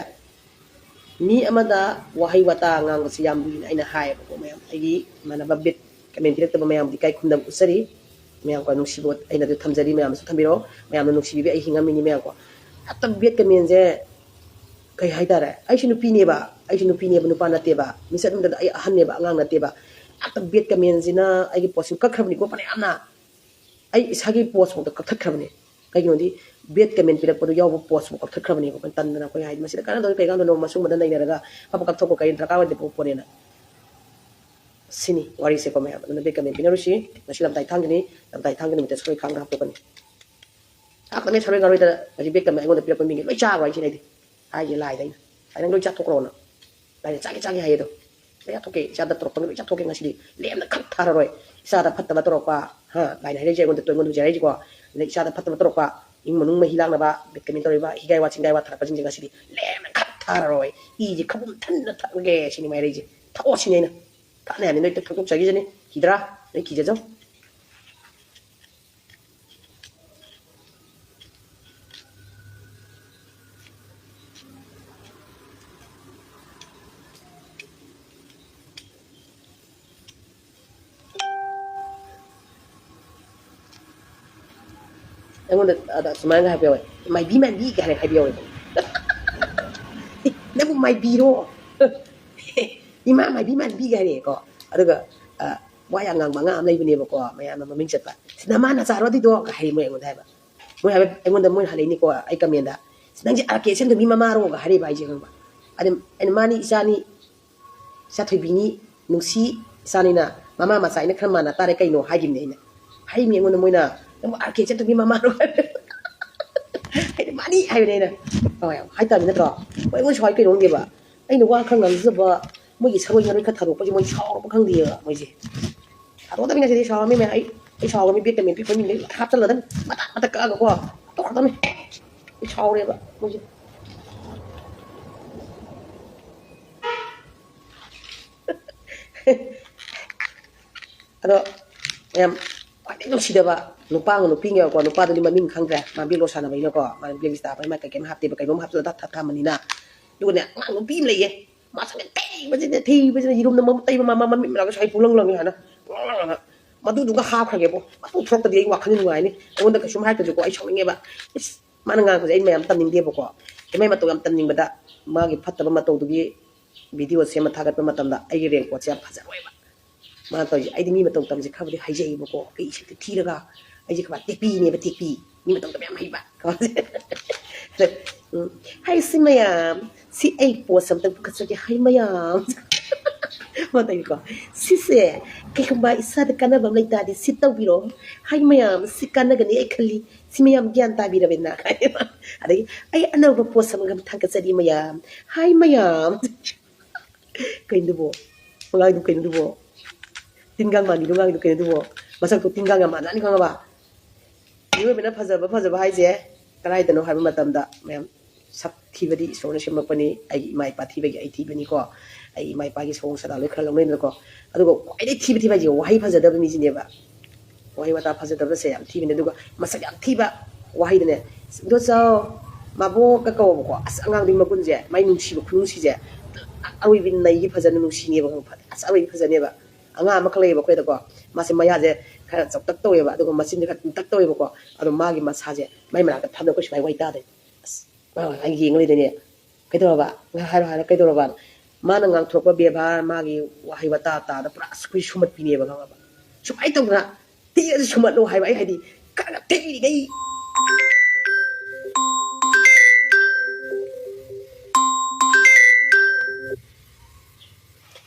ꯃꯤ ꯑꯃꯗ ꯋꯥꯍꯩ ꯋꯥꯇꯥ ꯉꯥꯡꯕꯁꯤ ꯌꯥꯝ ꯂꯨꯏꯅ ꯑꯩꯅ ꯍꯥꯏꯌꯦꯕꯀꯣ ꯃꯌꯥꯝ꯫ ꯑꯩꯒꯤ ꯏꯃꯥꯟꯅꯕ ꯕꯦꯗ ꯀꯃꯦꯟ ꯄꯤꯔꯛꯇꯕ ꯃꯌꯥꯝꯗ ꯏꯀꯥꯏ ꯈꯨꯝꯅꯕ ꯎꯠꯆꯔꯤ꯫ ꯃꯌꯥꯝ ꯈ꯭ꯋꯥꯏ ꯅꯨꯡꯁꯤꯕ ꯑꯩꯅ ꯑꯗꯨ ꯊꯝꯖꯔꯤ, ꯃꯌꯥꯝꯅꯁꯨ ꯊꯝꯕꯤꯔꯛꯑꯣ꯫ ꯃꯌꯥꯝꯅ ꯅꯨꯡꯁꯤꯕꯤꯕꯒꯤ ꯑꯩ ꯍꯤꯡꯉꯝꯃꯤꯅꯤ ꯃꯌꯥꯝꯀꯣ꯫ ꯍꯦꯛꯇ ꯕꯦꯗ ꯀꯃꯦꯟꯁꯦ ꯀꯩ ꯍꯥꯏꯇꯥꯔꯦ, ꯑꯩꯁꯨ ꯅꯨꯄꯤꯅꯦꯕ, ꯑꯩꯁꯨ ꯅꯨꯄꯤꯅꯦꯕ, ꯅꯨꯄꯥ ꯅꯠꯇꯦꯕ꯫ ꯃꯤꯁꯛ ꯑꯃꯗ ꯑꯩ ꯑꯍꯟꯅꯦꯕ, ꯑꯉꯥꯡ ꯅꯠꯇꯦꯕ꯫ ꯍꯦꯛꯇ ꯕꯦꯗ ꯀꯃꯦꯟꯁꯤꯅ ꯑꯩꯒꯤ ꯄꯣꯁꯁꯤꯡ ꯀꯛꯈ꯭ꯔꯕꯅꯤꯀꯣ ꯐꯅꯌꯥꯝꯅ꯫ ꯑꯩ ꯏꯁꯥꯒꯤ ꯄꯣꯁꯐꯥꯎꯗ ꯀꯛꯊꯠꯈ꯭ꯔꯕꯅꯦ꯫ ꯀꯩꯒꯤꯅꯣꯗꯤ ꯕꯦꯗ ꯀꯃꯦꯟ ꯄꯤꯔꯛꯄꯗꯣ ꯌꯥꯎꯕ ꯄꯣꯁꯐꯥꯎ ꯀꯛꯊꯠꯈ꯭ꯔꯕꯅꯦꯕ꯫ ꯑꯩꯈꯣꯏ ꯇꯟꯗꯅ ꯑꯩꯈꯣꯏ ꯍꯥꯏꯗꯤ ꯃꯁꯤꯗ ꯀꯥꯟꯅꯗꯕ ꯀꯩ ꯀꯥꯟꯗꯅꯣ, ꯃꯁꯨꯝꯕꯗ ꯅꯩꯅꯔꯒ ꯐꯕ ꯀꯛꯊꯣꯛꯄ ꯀꯔꯤ ꯗꯔꯀꯥꯔ ꯑꯣꯏꯗꯦ ꯄꯣꯠꯅꯦꯅ꯫ ꯁꯤꯅꯤ ꯋꯥꯔꯤꯁꯦꯀꯣ ꯃꯌꯥꯝ꯫ ꯑꯗꯨꯅ ꯕꯦꯗ ꯀꯃꯦꯟ ꯄꯤꯅꯔꯨꯁꯤ꯫ ꯉꯁꯤ ꯂꯝꯇꯥꯏ ꯊꯥꯡꯖꯅꯤ, ꯂꯝꯇꯥꯏ ꯊꯥꯡꯖ ꯅꯨꯃꯤꯠꯇ ꯁꯣꯏ ꯈꯥꯡꯗ ꯍꯥꯞꯇꯣꯛꯀꯅꯤ꯫ ꯍꯥꯞꯀꯅꯤ ꯁꯔꯣꯏ ꯉꯥꯔꯣꯏꯗ ꯍꯧꯖꯤꯛ ꯕꯦꯗ ꯀꯃꯦꯟ ꯑꯩꯉꯣꯟꯗ ꯄꯤꯔꯛꯄ ꯃꯤꯒꯤ ꯂꯣꯏ ꯆꯥꯈ꯭ꯔꯣ ꯍꯥꯏꯁꯤꯅꯦ ꯑꯩꯗꯤ꯫ ꯍꯥꯏꯁꯦ ꯂꯥꯏꯗ ꯑꯩꯅ꯫ "ꯑꯩ ꯅꯪ ꯂꯣꯏ ꯆꯥꯊꯣꯛꯈ꯭ꯔꯣꯅ꯫ ꯂꯥꯏꯗ ꯆꯥꯒꯦ ꯆꯥꯒꯦ ꯍꯥꯏꯌꯦ ꯑꯗꯣ꯫ ꯂꯣꯏ ꯆꯥꯊꯣꯛꯀꯦ, ꯏꯆꯥꯗ ꯇꯧꯔꯛꯄ ꯂꯣꯏ ꯆꯥꯊꯣꯛꯀꯦ ꯉꯁꯤꯗꯤ꯫ ꯂꯦꯝꯅ ꯈꯛ ꯊꯥꯔꯔꯣꯏ꯫ ꯏꯆꯥꯗ ꯐꯠꯇꯕ ꯇꯧꯔꯛꯄ", ꯍꯥ, ꯂꯥꯏꯅ ꯍꯥꯏꯔꯛꯏꯁꯦ ꯑꯩꯉꯣꯟꯗ, ꯑꯩꯉꯣꯟꯗ ꯍꯧꯖꯤꯛ ꯍꯥꯏꯔꯛꯏꯁꯦꯀꯣ꯫ ꯑꯗꯩ ꯏꯆꯥꯗ ꯐꯠꯇꯕ ꯇꯧꯔꯛꯄ, ꯏꯃꯨꯡ ꯃꯅꯨꯡ ꯃꯍꯤ ꯂꯥꯡꯅꯕ, ꯕꯦꯗ ꯀꯃꯦꯟ ꯇꯧꯔꯤꯕ, ꯍꯤꯒꯥꯏ ꯋꯥ ꯆꯤꯡꯒꯥꯏ ꯋꯥ ꯊꯥꯔꯛꯄꯁꯤꯡꯁꯦ ꯉꯁꯤꯗꯤ ꯂꯦꯝꯅ ꯈꯛ ꯊꯥꯔꯔꯣꯏ꯫ ꯏꯁꯦ ꯈꯕꯨꯝ ꯊꯟꯅ ꯊꯛꯑꯒꯦ ꯁꯤꯅꯤ ꯃꯥ ꯍꯥꯏꯔꯛꯏꯁꯦ꯫ ꯊꯛꯑꯣ ꯁꯤꯅꯤ ꯑꯩꯅ꯫ ꯊꯛꯅꯤ ꯍꯥꯏꯕꯅꯤ ꯅꯣꯏ ꯊꯛꯇꯣꯛꯆꯈꯤꯁꯅꯤ꯫ ꯀꯤꯗ꯭ꯔꯥ? ꯅꯣꯏ ꯀꯤꯖꯖꯧ꯫ ꯑꯩꯉꯣꯟꯗ ꯑꯗ ꯁꯨꯃꯥꯏꯅꯒ ꯍꯥꯏꯕ ꯌꯥꯎꯋꯦ, "ꯃꯥꯏꯕꯤ ꯃꯥꯟꯕꯤ" ꯀꯥꯏꯅ ꯍꯥꯏꯕ ꯌꯥꯎꯋꯦꯕ꯫ "ꯅꯪꯕꯨ ꯃꯥꯏꯕꯤꯔꯣ? ꯏꯃꯥ ꯃꯥꯏꯕꯤ ꯃꯥꯟꯕꯤ" ꯀꯥꯏꯅꯀꯣ꯫ ꯑꯗꯨꯒ ꯑ, ꯋꯥ ꯌꯥꯝ ꯉꯥꯡꯕ ꯑꯉꯥꯡ ꯑꯃ ꯂꯩꯕꯅꯦꯕꯀꯣ, ꯃꯌꯥꯝꯅ ꯃꯃꯤꯡ ꯆꯠꯄ, "ꯁꯤ ꯅꯃꯥ ꯅꯆꯥꯔꯣ ꯑꯗꯨꯏꯗꯣ?" ꯀ ꯍꯥꯏ ꯃꯣꯏ ꯑꯩꯉꯣꯟꯗ ꯍꯥꯏꯕ꯫ ꯃꯣꯏ ꯍꯥꯏꯕ ꯑꯩꯉꯣꯟꯗ ꯃꯣꯏꯅ ꯍꯜꯂꯛꯏꯅꯤꯀꯣ, ꯑꯩ ꯀꯃꯦꯟꯗ, "ꯁꯤ ꯅꯪꯁꯦ ꯑꯥꯔ ꯀꯦ ꯁꯦꯟꯗꯣꯝꯕꯤ ꯃꯃꯥꯔꯣꯒ" ꯍꯥꯏꯔꯤꯕ ꯑꯩꯁꯦ, ꯈꯪꯕ? ꯑꯗꯩ ꯑꯩꯅ, "ꯃꯥꯅꯤ ꯏꯆꯥꯅꯤ, ꯏꯆꯥ ꯊꯣꯏꯕꯤꯅꯤ, ꯅꯨꯡꯁꯤ ꯏꯆꯥꯅꯤꯅ, ꯃꯃꯥ ꯃꯆꯥ ꯑꯩꯅ ꯈꯔ ꯃꯥꯟꯅ ꯇꯥꯔꯦ ꯀꯩꯅꯣ" ꯍꯥꯏꯈꯤꯕꯅꯦ ꯑꯩꯅ꯫ ꯍꯥꯏꯔꯤꯕꯅꯦ ꯑꯩꯉꯣꯟꯗ ꯃꯣꯏꯅ, "ꯅꯪꯕꯨ ꯑꯥꯔ ꯀꯦ ꯁꯦꯟꯗꯣꯝꯕꯤ ꯃꯃꯥꯔꯣ?" ꯑꯩꯅ, "ꯃꯥꯅꯤ" ꯍꯥꯏꯕꯅꯦ ꯑꯩꯅ꯫ ꯍꯣꯏ, ꯍꯥꯏꯇꯥꯕꯅꯤ ꯅꯠꯇ꯭ꯔꯣ? ꯃꯣꯏ ꯑꯩꯉꯣꯟꯗ ꯁꯥꯎ ꯍꯥꯏ ꯀꯩꯅꯣ ꯈꯪꯗꯦꯕ꯫ ꯑꯩꯅ ꯋꯥ ꯈꯔ ꯉꯥꯡꯖꯕ, ꯃꯣꯏꯒꯤ ꯁꯔꯣꯏ ꯉꯔꯣꯏ ꯈꯔ ꯊꯥꯗꯣꯛꯄꯁꯦ ꯃꯣꯏ ꯁꯥꯎꯔꯕ ꯈꯪꯗꯦꯕ ꯃꯣꯏꯁꯦ꯫ ꯊꯥꯗꯣꯛꯇꯕꯅꯤ ꯉꯁꯤꯗꯤ, ꯁꯥꯎꯔꯝꯃꯤ ꯃꯌꯥꯝ꯫ ꯑꯩ, ꯑꯩ ꯁꯥꯎꯔꯝꯃꯤ, ꯕꯦꯛꯇ ꯃꯦꯟ ꯄꯤꯛꯄ ꯃꯤꯡꯗ ꯍꯥꯞꯆꯜꯂꯗꯕꯅꯤ, ꯃꯇꯥ ꯃꯇꯥ ꯀꯛꯑꯒꯀꯣ꯫ ꯇꯣꯛꯈ꯭ꯔꯗꯕꯅꯤ꯫ ꯑꯩ ꯁꯥꯎꯔꯦꯕ ꯃꯣꯏꯁꯦ꯫ ꯑꯗꯣ ꯌꯥꯝ ꯈ꯭ꯋꯥꯏꯗꯒꯤ ꯅꯨꯡꯁꯤꯗꯕ ꯅꯨꯄꯥ ꯑꯃ ꯅꯨꯄꯤ ꯑꯃ ꯌꯥꯎꯔꯛꯄ, ꯅꯨꯄꯥꯗꯨꯗꯤ ꯃꯃꯤꯡ ꯈꯪꯗ꯭ꯔꯦ, ꯃꯥ ꯕꯦꯛ ꯂꯣ ꯁꯥꯟꯅꯕꯅꯤꯅꯀꯣ, ꯃꯥ ꯕꯦꯛ ꯁꯥꯟꯅꯕ ꯃꯥ ꯀꯩꯀꯩ ꯍꯥꯞꯇꯦꯕ, ꯀꯩꯅꯣꯝ ꯍꯥꯞꯆꯜꯂ ꯊ-, ꯊ-, ꯊꯝꯕꯅꯤꯅ꯫ ꯑꯗꯨꯒꯅꯦ ꯑꯉꯥꯡ ꯅꯨꯄꯤ ꯑꯃ ꯂꯩꯌꯦ, ꯃꯥ ꯁꯪꯒ ꯊꯤꯕꯁꯤꯅ, ꯊꯤꯕꯁꯤꯅ, ꯌꯦꯔꯨꯝꯅ ꯃꯃꯨꯠ ꯇꯩꯕ ꯃꯃꯥ ꯃꯃꯤꯠ ꯃꯅꯥꯛꯇ ꯁ꯭ꯋꯥꯏ ꯄꯨꯡꯂꯪ ꯂꯪꯉꯤ ꯍꯥꯏꯅ, ꯄꯨꯡꯂꯪ ꯂꯪꯉꯒ꯫ ꯃꯗꯨꯗꯨꯒ ꯍꯥꯞꯈ꯭ꯔꯒꯦꯕꯣ, ꯃꯇꯨ ꯊꯣꯛꯂꯛꯇꯗꯤ ꯑꯩ ꯋꯥꯈꯜ ꯅꯨꯡꯉꯥꯏꯅꯤ꯫ ꯑꯩꯉꯣꯟꯗ ꯀꯩꯁꯨꯝ ꯍꯥꯏꯔꯛꯇ꯭ꯔꯁꯨꯀꯣ, ꯑꯩ ꯁꯥꯎꯅꯤꯡꯉꯦꯕ꯫ ꯏꯁ, ꯃꯥꯅ ꯉꯥꯡꯕꯁꯦ ꯑꯩ ꯃꯌꯥꯝ ꯇꯝꯅꯤꯡꯗꯦꯕꯀꯣ꯫ ꯃꯥꯏ ꯃꯇꯧ ꯌꯥꯝ ꯇꯝꯅꯤꯡꯕꯗ, ꯃꯥꯒꯤ ꯐꯠꯇꯕ ꯃꯇꯧꯗꯨꯒꯤ ꯚꯤꯗꯤꯑꯣ ꯁꯦꯝꯃ ꯊꯥꯒꯠꯄ ꯃꯇꯝꯗ ꯑꯩꯒꯤ ꯔꯦꯡ ꯀꯣꯠꯁꯦ ꯌꯥꯝ ꯐꯖꯔꯣꯏꯕ꯫ ꯃꯥꯅ ꯇꯧꯔꯤꯁꯦ, ꯑꯩꯗꯤ ꯃꯤ ꯃꯇꯧ ꯇꯝꯁꯦ ꯈꯔꯕꯨꯗꯤ ꯍꯩꯖꯩꯕꯀꯣ, ꯑꯩ ꯏꯁꯛꯇꯤ ꯊꯤꯔꯒ, ꯑꯩꯁꯦ ꯈꯔ ꯇꯦꯛꯄꯤꯅꯦꯕ, ꯇꯦꯛꯄꯤ꯫ ꯃꯤ ꯃꯇꯧ ꯇꯝꯕ ꯌꯥꯝ ꯍꯩꯕ꯫ ꯎꯝ, "ꯍꯥꯏ ꯁꯤ ꯃꯌꯥꯝ, ꯁꯤ ꯑꯩ ꯄꯣꯁ ꯑꯝꯇꯪ ꯄꯨꯈꯠꯆꯒꯦ, ꯍꯥꯏ ꯃꯌꯥꯝ"꯫ ꯃꯥ ꯇꯧꯏꯀꯣ, "ꯁꯤꯁꯦ ꯀꯩꯒꯨꯝꯕ ꯏꯁꯥꯗ ꯀꯥꯟꯅꯕ ꯑꯃ ꯂꯩꯇꯥꯔꯗꯤ ꯁꯤ ꯇꯧꯕꯤꯔꯣ, ꯍꯥꯏ ꯃꯌꯥꯝ, ꯁꯤ ꯀꯥꯟꯅꯒꯅꯤ ꯑꯩ ꯈꯜꯂꯤ, ꯁꯤ ꯃꯌꯥꯝ ꯒ꯭ꯌꯥꯟ ꯇꯥꯕꯤꯔꯕꯅ"꯫ ꯑꯗꯒꯤ, "ꯑꯩ ꯑꯅꯧꯕ ꯄꯣꯁ ꯑꯃꯒ ꯊꯥꯒꯠꯆꯔꯤ ꯃꯌꯥꯝ, ꯍꯥꯏ ꯃꯌꯥꯝ"꯫ ꯀꯩꯅꯣꯗꯨꯕꯣ? ꯃꯉꯥꯡꯗꯨ ꯀꯩꯅꯣꯗꯨꯕꯣ? ꯇꯤꯟꯒꯥꯡ ꯃꯥꯟꯕꯤꯗꯣ ꯉꯥꯡꯉꯤꯗꯣ ꯀꯩꯅꯣꯗꯨꯕꯣ? ꯃꯁꯛꯇꯣ ꯇꯤꯟꯒꯥꯡ ꯌꯥꯝ ꯃꯥꯟꯖꯥꯠꯅꯤ, ꯈꯪꯉꯕ? ꯃꯤꯑꯣꯏꯕꯅ ꯐꯖꯕ, ꯐꯖꯕ ꯍꯥꯏꯁꯦ ꯀꯗꯥꯏꯗꯅꯣ ꯍꯥꯏꯕ ꯃꯇꯝꯗ, ꯃꯌꯥꯝ, ꯁꯛ ꯊꯤꯕꯗꯤ ꯏꯁꯣꯔꯅ ꯁꯦꯝꯃꯛꯄꯅꯤ꯫ ꯑꯩꯒꯤ ꯏꯃꯥ ꯏꯄꯥ ꯊꯤꯕꯒꯤ ꯑꯩ ꯊꯤꯕꯅꯤꯀꯣ꯫ ꯑꯩꯒꯤ ꯏꯃꯥ ꯏꯄꯥꯒꯤ ꯁꯑꯣꯡ ꯁꯥꯗꯥ ꯂꯣꯏ ꯈꯔ ꯂꯧꯅꯩꯗꯅꯀꯣ꯫ ꯑꯗꯨꯒ ꯈ꯭ꯋꯥꯏꯗꯒꯤ ꯊꯤꯕ, ꯊꯤꯕ ꯍꯥꯏꯁꯦ ꯋꯥꯍꯩ ꯐꯖꯗꯕ ꯃꯤꯁꯤꯅꯦꯕ꯫ ꯋꯥꯍꯩ ꯋꯥꯇꯥ ꯐꯖꯗꯕꯁꯦ ꯌꯥꯝ ꯊꯤꯕꯅꯦ꯫ ꯑꯗꯨꯒ ꯃꯁꯛ ꯌꯥꯝ ꯊꯤꯕ ꯋꯥꯍꯩꯗꯅꯦ, "ꯏꯗꯣꯆꯥ, ꯃꯥꯕꯣꯛꯀ" ꯀꯧꯋꯣꯕꯀꯣ꯫ ꯑꯁ, ꯑꯉꯥꯡꯗꯨꯒꯤ ꯃꯒꯨꯟꯁꯦ, ꯃꯥꯏ ꯅꯨꯡꯁꯤꯕ ꯈꯨꯅꯨꯡꯁꯤꯁꯦ, ꯑꯔꯣꯏꯕꯤ ꯅꯩꯒꯤ ꯐꯖꯅ ꯅꯨꯡꯁꯤꯅꯦꯕ, ꯈꯪꯕ꯭ꯔꯥ? ꯑꯁ, ꯑꯔꯣꯏꯕꯤ ꯐꯖꯅꯦꯕ꯫ ꯑꯉꯥꯡ ꯑꯃꯈꯛ ꯂꯩꯌꯦꯕ ꯑꯩꯈꯣꯏꯗꯀꯣ, ꯃꯥꯁꯦ ꯃꯌꯥꯁꯦ ꯈꯔ ꯆꯥꯎꯇꯛ ꯇꯧꯋꯦꯕ, ꯑꯗꯨꯒ ꯃꯆꯤꯟꯁꯦ ꯈꯔ ꯇꯨꯝꯇꯛ ꯇꯧꯋꯦꯕꯀꯣ꯫ ꯑꯗꯣ ꯃꯥꯒꯤ ꯃꯁꯥꯁꯦ ꯃꯥꯏ ꯃꯅꯥꯛꯇ ꯐꯝꯗꯅ ꯑꯩꯈꯣꯏ ꯁꯨꯃꯥꯏꯅ ꯋꯥꯔꯤ ꯇꯥꯗꯣꯏꯅꯦ꯫ ꯑꯁ, ꯃꯥ ꯑꯩ ꯌꯦꯡ ꯂꯩꯗꯣꯏꯅꯦ꯫ "ꯀꯩꯗꯧꯔꯕ? ꯉꯥꯏꯍꯥꯛ ꯍꯥꯏꯔꯣ, ꯍꯥꯏꯔꯣ, ꯀꯩꯗꯧꯔꯕ?" ꯃꯥꯅ ꯉꯥꯡꯊꯣꯔꯛꯄ ꯕꯦꯕꯥꯔ, ꯃꯥꯒꯤ ꯋꯥꯍꯩ ꯋꯥꯇꯥ ꯇꯥꯗ ꯄꯨꯔꯥ ꯑꯩꯈꯣꯏ ꯁꯨꯝꯍꯠꯄꯤꯅꯦꯕ, ꯈꯪꯉꯕ? ꯁꯨꯃꯥꯏꯅ ꯇꯧꯗꯅ ꯊꯤꯔꯁꯨ ꯁꯨꯝꯍꯠꯂꯣ ꯍꯥꯏꯕ꯫ ꯑꯩ ꯍꯥꯏꯗꯤ ꯈꯔꯒ ꯊꯤꯔꯤꯉꯩ,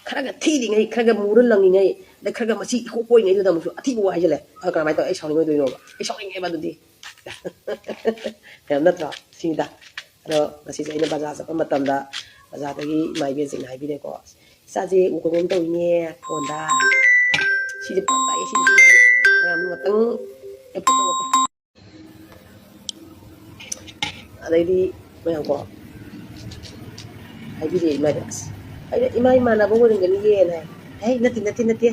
ꯈꯔꯒ ꯊꯤꯔꯤꯉꯩ, ꯈꯔꯒ ꯃꯨꯔ ꯂꯪꯉꯤꯉꯩ, ꯑꯗꯩ ꯈꯔꯒ ꯃꯁꯤ ꯏꯀꯣꯛ ꯀꯣꯛꯏꯉꯩꯗꯨꯗ ꯑꯃꯨꯛꯁꯨ ꯑꯊꯤꯕ ꯋꯥ ꯍꯥꯏꯖꯜꯂꯦ꯫ ꯑꯗꯣ ꯀꯔꯝꯍꯥꯏꯅ ꯇꯧꯔ ꯑꯩ ꯁꯥꯎꯅꯤꯡꯉꯣꯏꯗꯣꯏꯅꯣꯕ? ꯑꯩ ꯁꯥꯎꯅꯤꯡꯉꯦꯕ ꯑꯗꯨꯗꯤ꯫ ꯀꯩꯅꯣ ꯅꯠꯇ꯭ꯔꯣ? ꯁꯤꯅꯤꯗ꯫ ꯑꯗꯣ ꯉꯁꯤꯁꯦ ꯑꯩꯅ ꯕꯖꯥꯔ ꯆꯠꯄ ꯃꯇꯝꯗ ꯕꯖꯥꯔꯗꯒꯤ ꯏꯃꯥ ꯏꯕꯦꯟꯁꯤꯡꯅ ꯍꯥꯏꯕꯤꯔꯦꯀꯣ, "ꯏꯆꯥꯁꯦ ꯎ ꯀꯩꯅꯣꯝ ꯇꯧꯏꯅꯦ ꯐꯣꯟꯗ"꯫ ꯁꯤꯁꯦ ꯄꯥꯛ ꯇꯥꯛꯑꯦ, ꯁꯤꯁꯦ ꯃꯌꯥꯝ ꯉꯥꯛꯇꯪ ꯑꯦ ꯐꯣꯟ ꯇꯧꯔꯛꯀꯦ꯫ ꯑꯗꯩꯗꯤ ꯃꯌꯥꯝꯀꯣ ꯍꯥꯏꯕꯤꯔꯦ ꯏꯃꯥꯗ, ꯑꯁ, ꯑꯩꯅ, "ꯏꯃꯥ, ꯏꯃꯥꯟꯅꯕ ꯑꯣꯏꯔꯝꯒꯅꯤꯌꯦꯅ" ꯍꯥꯏ꯫ "ꯍꯦ, ꯅꯠꯇꯦ, ꯅꯠꯇꯦ, ꯅꯠꯇꯦ,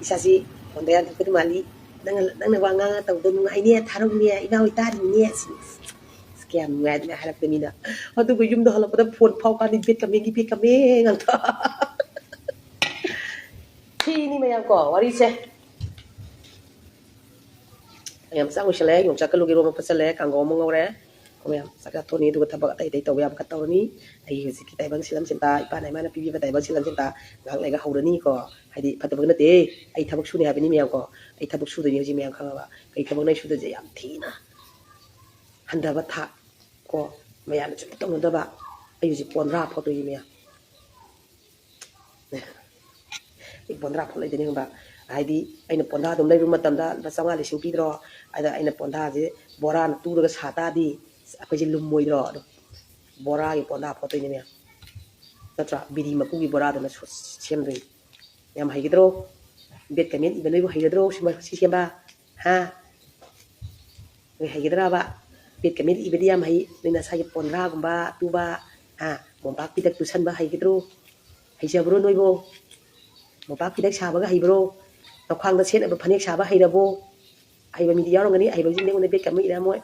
ꯏꯆꯥꯁꯤ ꯐꯣꯟꯗ ꯌꯥꯝ ꯊꯣꯛꯄꯗꯤ ꯃꯥꯜꯂꯤ, ꯅꯪꯅ, ꯅꯪꯅ ꯋꯥ ꯉꯥꯡꯉ ꯇꯧꯕꯗꯣ ꯅꯨꯡꯉꯥꯏꯅꯦ, ꯊꯥꯔꯛꯎꯅꯦ, ꯏꯃꯥ ꯍꯣꯏ ꯇꯥꯔꯤꯅꯦ" ꯁꯤꯅꯤ꯫ ꯑꯁ, ꯀꯌꯥꯝ ꯅꯨꯡꯉꯥꯏ ꯑꯗꯨꯃꯥꯏꯅ ꯍꯥꯏꯔꯛꯄ ꯃꯤꯅ꯫ ꯑꯗꯨꯒ ꯌꯨꯝꯗ ꯍꯜꯂꯛꯄꯗ ꯐꯣꯟ ꯐꯥꯎ ꯀꯥꯟꯗ ꯕꯦꯠ ꯀꯃꯦꯟꯒꯤ ꯕꯦꯠ ꯀꯃꯦꯟ ꯉꯥꯛꯇ꯫ ꯁꯤꯅꯤ ꯃꯌꯥꯝ ꯀꯣ ꯋꯥꯔꯤꯁꯦ꯫ ꯃꯌꯥꯝ ꯆꯥꯛ ꯂꯣꯏꯁꯜꯂꯦ, ꯌꯣꯡꯆꯥꯛ ꯀꯜꯂꯨꯒꯤ ꯏꯔꯣꯝꯕ ꯐꯨꯠꯆꯜꯂꯦ, ꯀꯥꯡꯒꯧ ꯑꯃ ꯉꯧꯔꯦ꯫ ꯑꯩꯈꯣꯏ ꯃꯌꯥꯝ ꯆꯥꯛ ꯆꯥꯊꯣꯛꯑꯅꯤ, ꯑꯗꯨꯒ ꯊꯕꯛ ꯑꯇꯩ ꯑꯇꯩ ꯇꯧꯕ ꯌꯥꯕ ꯈꯔ ꯇꯧꯔꯅꯤ꯫ ꯑꯩꯒꯤ ꯍꯧꯖꯤꯛꯀꯤ ꯇꯥꯏꯕꯪ ꯁꯤꯂꯝ ꯁꯤꯟꯇꯥ, ꯏꯄꯥꯅ ꯏꯃꯥꯅ ꯄꯤꯕꯤꯕ ꯇꯥꯏꯕꯪ ꯁꯤꯂꯝ ꯁꯤꯟꯇꯥ ꯉꯥꯏꯍꯥꯛ ꯂꯩꯔꯒ ꯍꯧꯔꯅꯤꯀꯣ꯫ ꯍꯥꯏꯗꯤ ꯐꯠꯇꯕ ꯅꯠꯇꯦ, ꯑꯩ ꯊꯕꯛ ꯁꯨꯅꯤ ꯍꯥꯏꯕꯅꯤ ꯃꯌꯥꯝꯀꯣ꯫ ꯑꯩ ꯊꯕꯛ ꯁꯨꯗꯣꯏꯅꯤ ꯍꯧꯖꯤꯛ ꯃꯌꯥꯝ ꯈꯪꯉꯕ? ꯑꯩ ꯊꯕꯛꯅ ꯑꯩ ꯁꯨꯗꯣꯏꯁꯦ ꯌꯥꯝ ꯊꯤꯅ ꯍꯟꯊꯕ ꯊꯥꯛ ꯀꯣ, ꯃꯌꯥꯝꯅ ꯁꯨꯝ ꯇꯧꯅꯗꯕ꯫ ꯑꯩ ꯍꯧꯖꯤꯛ ꯄꯣꯟꯗ꯭ꯔꯥ ꯐꯣꯠꯇꯣꯏꯅꯤ ꯃꯌꯥꯝ꯫ ꯑꯩ ꯄꯣꯟꯗ꯭ꯔꯥ ꯐꯣꯠ ꯂꯩꯗꯣꯏꯅꯤ ꯈꯪꯕ꯭ꯔꯥ? ꯍꯥꯏꯗꯤ ꯑꯩꯅ ꯄꯣꯟꯗ꯭ꯔꯥ ꯑꯗꯨꯝ ꯂꯩꯕ ꯃꯇꯝꯗ ꯂꯨꯄꯥ ꯆꯥꯝꯃꯉꯥ ꯂꯤꯁꯤꯡ ꯄꯤꯗ꯭ꯔꯣ? ꯑꯗ ꯑꯩꯅ ꯄꯣꯟꯗ꯭ꯔꯥꯁꯦ ꯕꯣꯔꯥꯅ ꯇꯨꯔꯒ ꯁꯥ ꯇꯥꯔꯗꯤ ꯑꯩꯈꯣꯏꯁꯦ ꯂꯨꯝꯃꯣꯏꯗ꯭ꯔꯣ? ꯑꯗꯣ ꯕꯣꯔꯥꯒꯤ ꯄꯣꯟꯗ꯭ꯔꯥ ꯐꯣꯠꯇꯣꯏꯅꯦ ꯃꯌꯥꯝ, ꯅꯠꯇ꯭ꯔꯥ? ꯕꯤꯔꯤ ꯃꯀꯨꯒꯤ ꯕꯣꯔꯥꯗꯨꯅ ꯁꯨ-, ꯁꯦꯝꯗꯣꯏꯅꯤ꯫ ꯌꯥꯝ ꯍꯩꯒꯗ꯭ꯔꯣ? ꯕꯦꯠ ꯀꯃꯦꯟ ꯏꯕ ꯅꯣꯏꯕꯨ ꯍꯩꯒꯗ꯭ꯔꯣ? ꯁꯤ ꯃ-, ꯁꯤ ꯁꯦꯝꯕ? ꯍꯥ? ꯅꯣꯏ ꯍꯩꯒꯗ꯭ꯔꯕ? ꯕꯦꯠ ꯀꯃꯦꯟ ꯏꯕꯗꯤ ꯌꯥꯝ ꯍꯩ꯫ ꯅꯣꯏ ꯅꯁꯥꯒꯤ ꯄꯣꯟꯗ꯭ꯔꯥꯒꯨꯝꯕ ꯇꯨꯕ, ꯍꯥ? ꯃꯣꯝꯄꯥꯛ ꯐꯤꯗꯛ ꯇꯨꯁꯟꯕ ꯍꯩꯒꯗ꯭ꯔꯣ? ꯍꯩꯖꯕ꯭ꯔꯣ ꯅꯣꯏꯕꯣ? ꯃꯣꯝꯄꯥꯛ ꯐꯤꯗꯛ ꯁꯥꯕꯒ ꯍꯩꯕ꯭ꯔꯣ? ꯂꯧꯈꯥꯡꯗ ꯁꯦꯠꯅꯕ ꯐꯅꯦꯛ ꯁꯥꯕ ꯍꯩꯔꯕꯣ? ꯑꯍꯩꯕ ꯃꯤꯗꯤ ꯌꯥꯎꯔꯝꯒꯅꯤ, ꯑꯍꯩꯕꯁꯤꯡꯗꯤ ꯑꯩꯉꯣꯟꯗ ꯕꯦꯠ ꯀꯃꯦꯟ ꯏꯔꯝꯃꯣꯏ꯫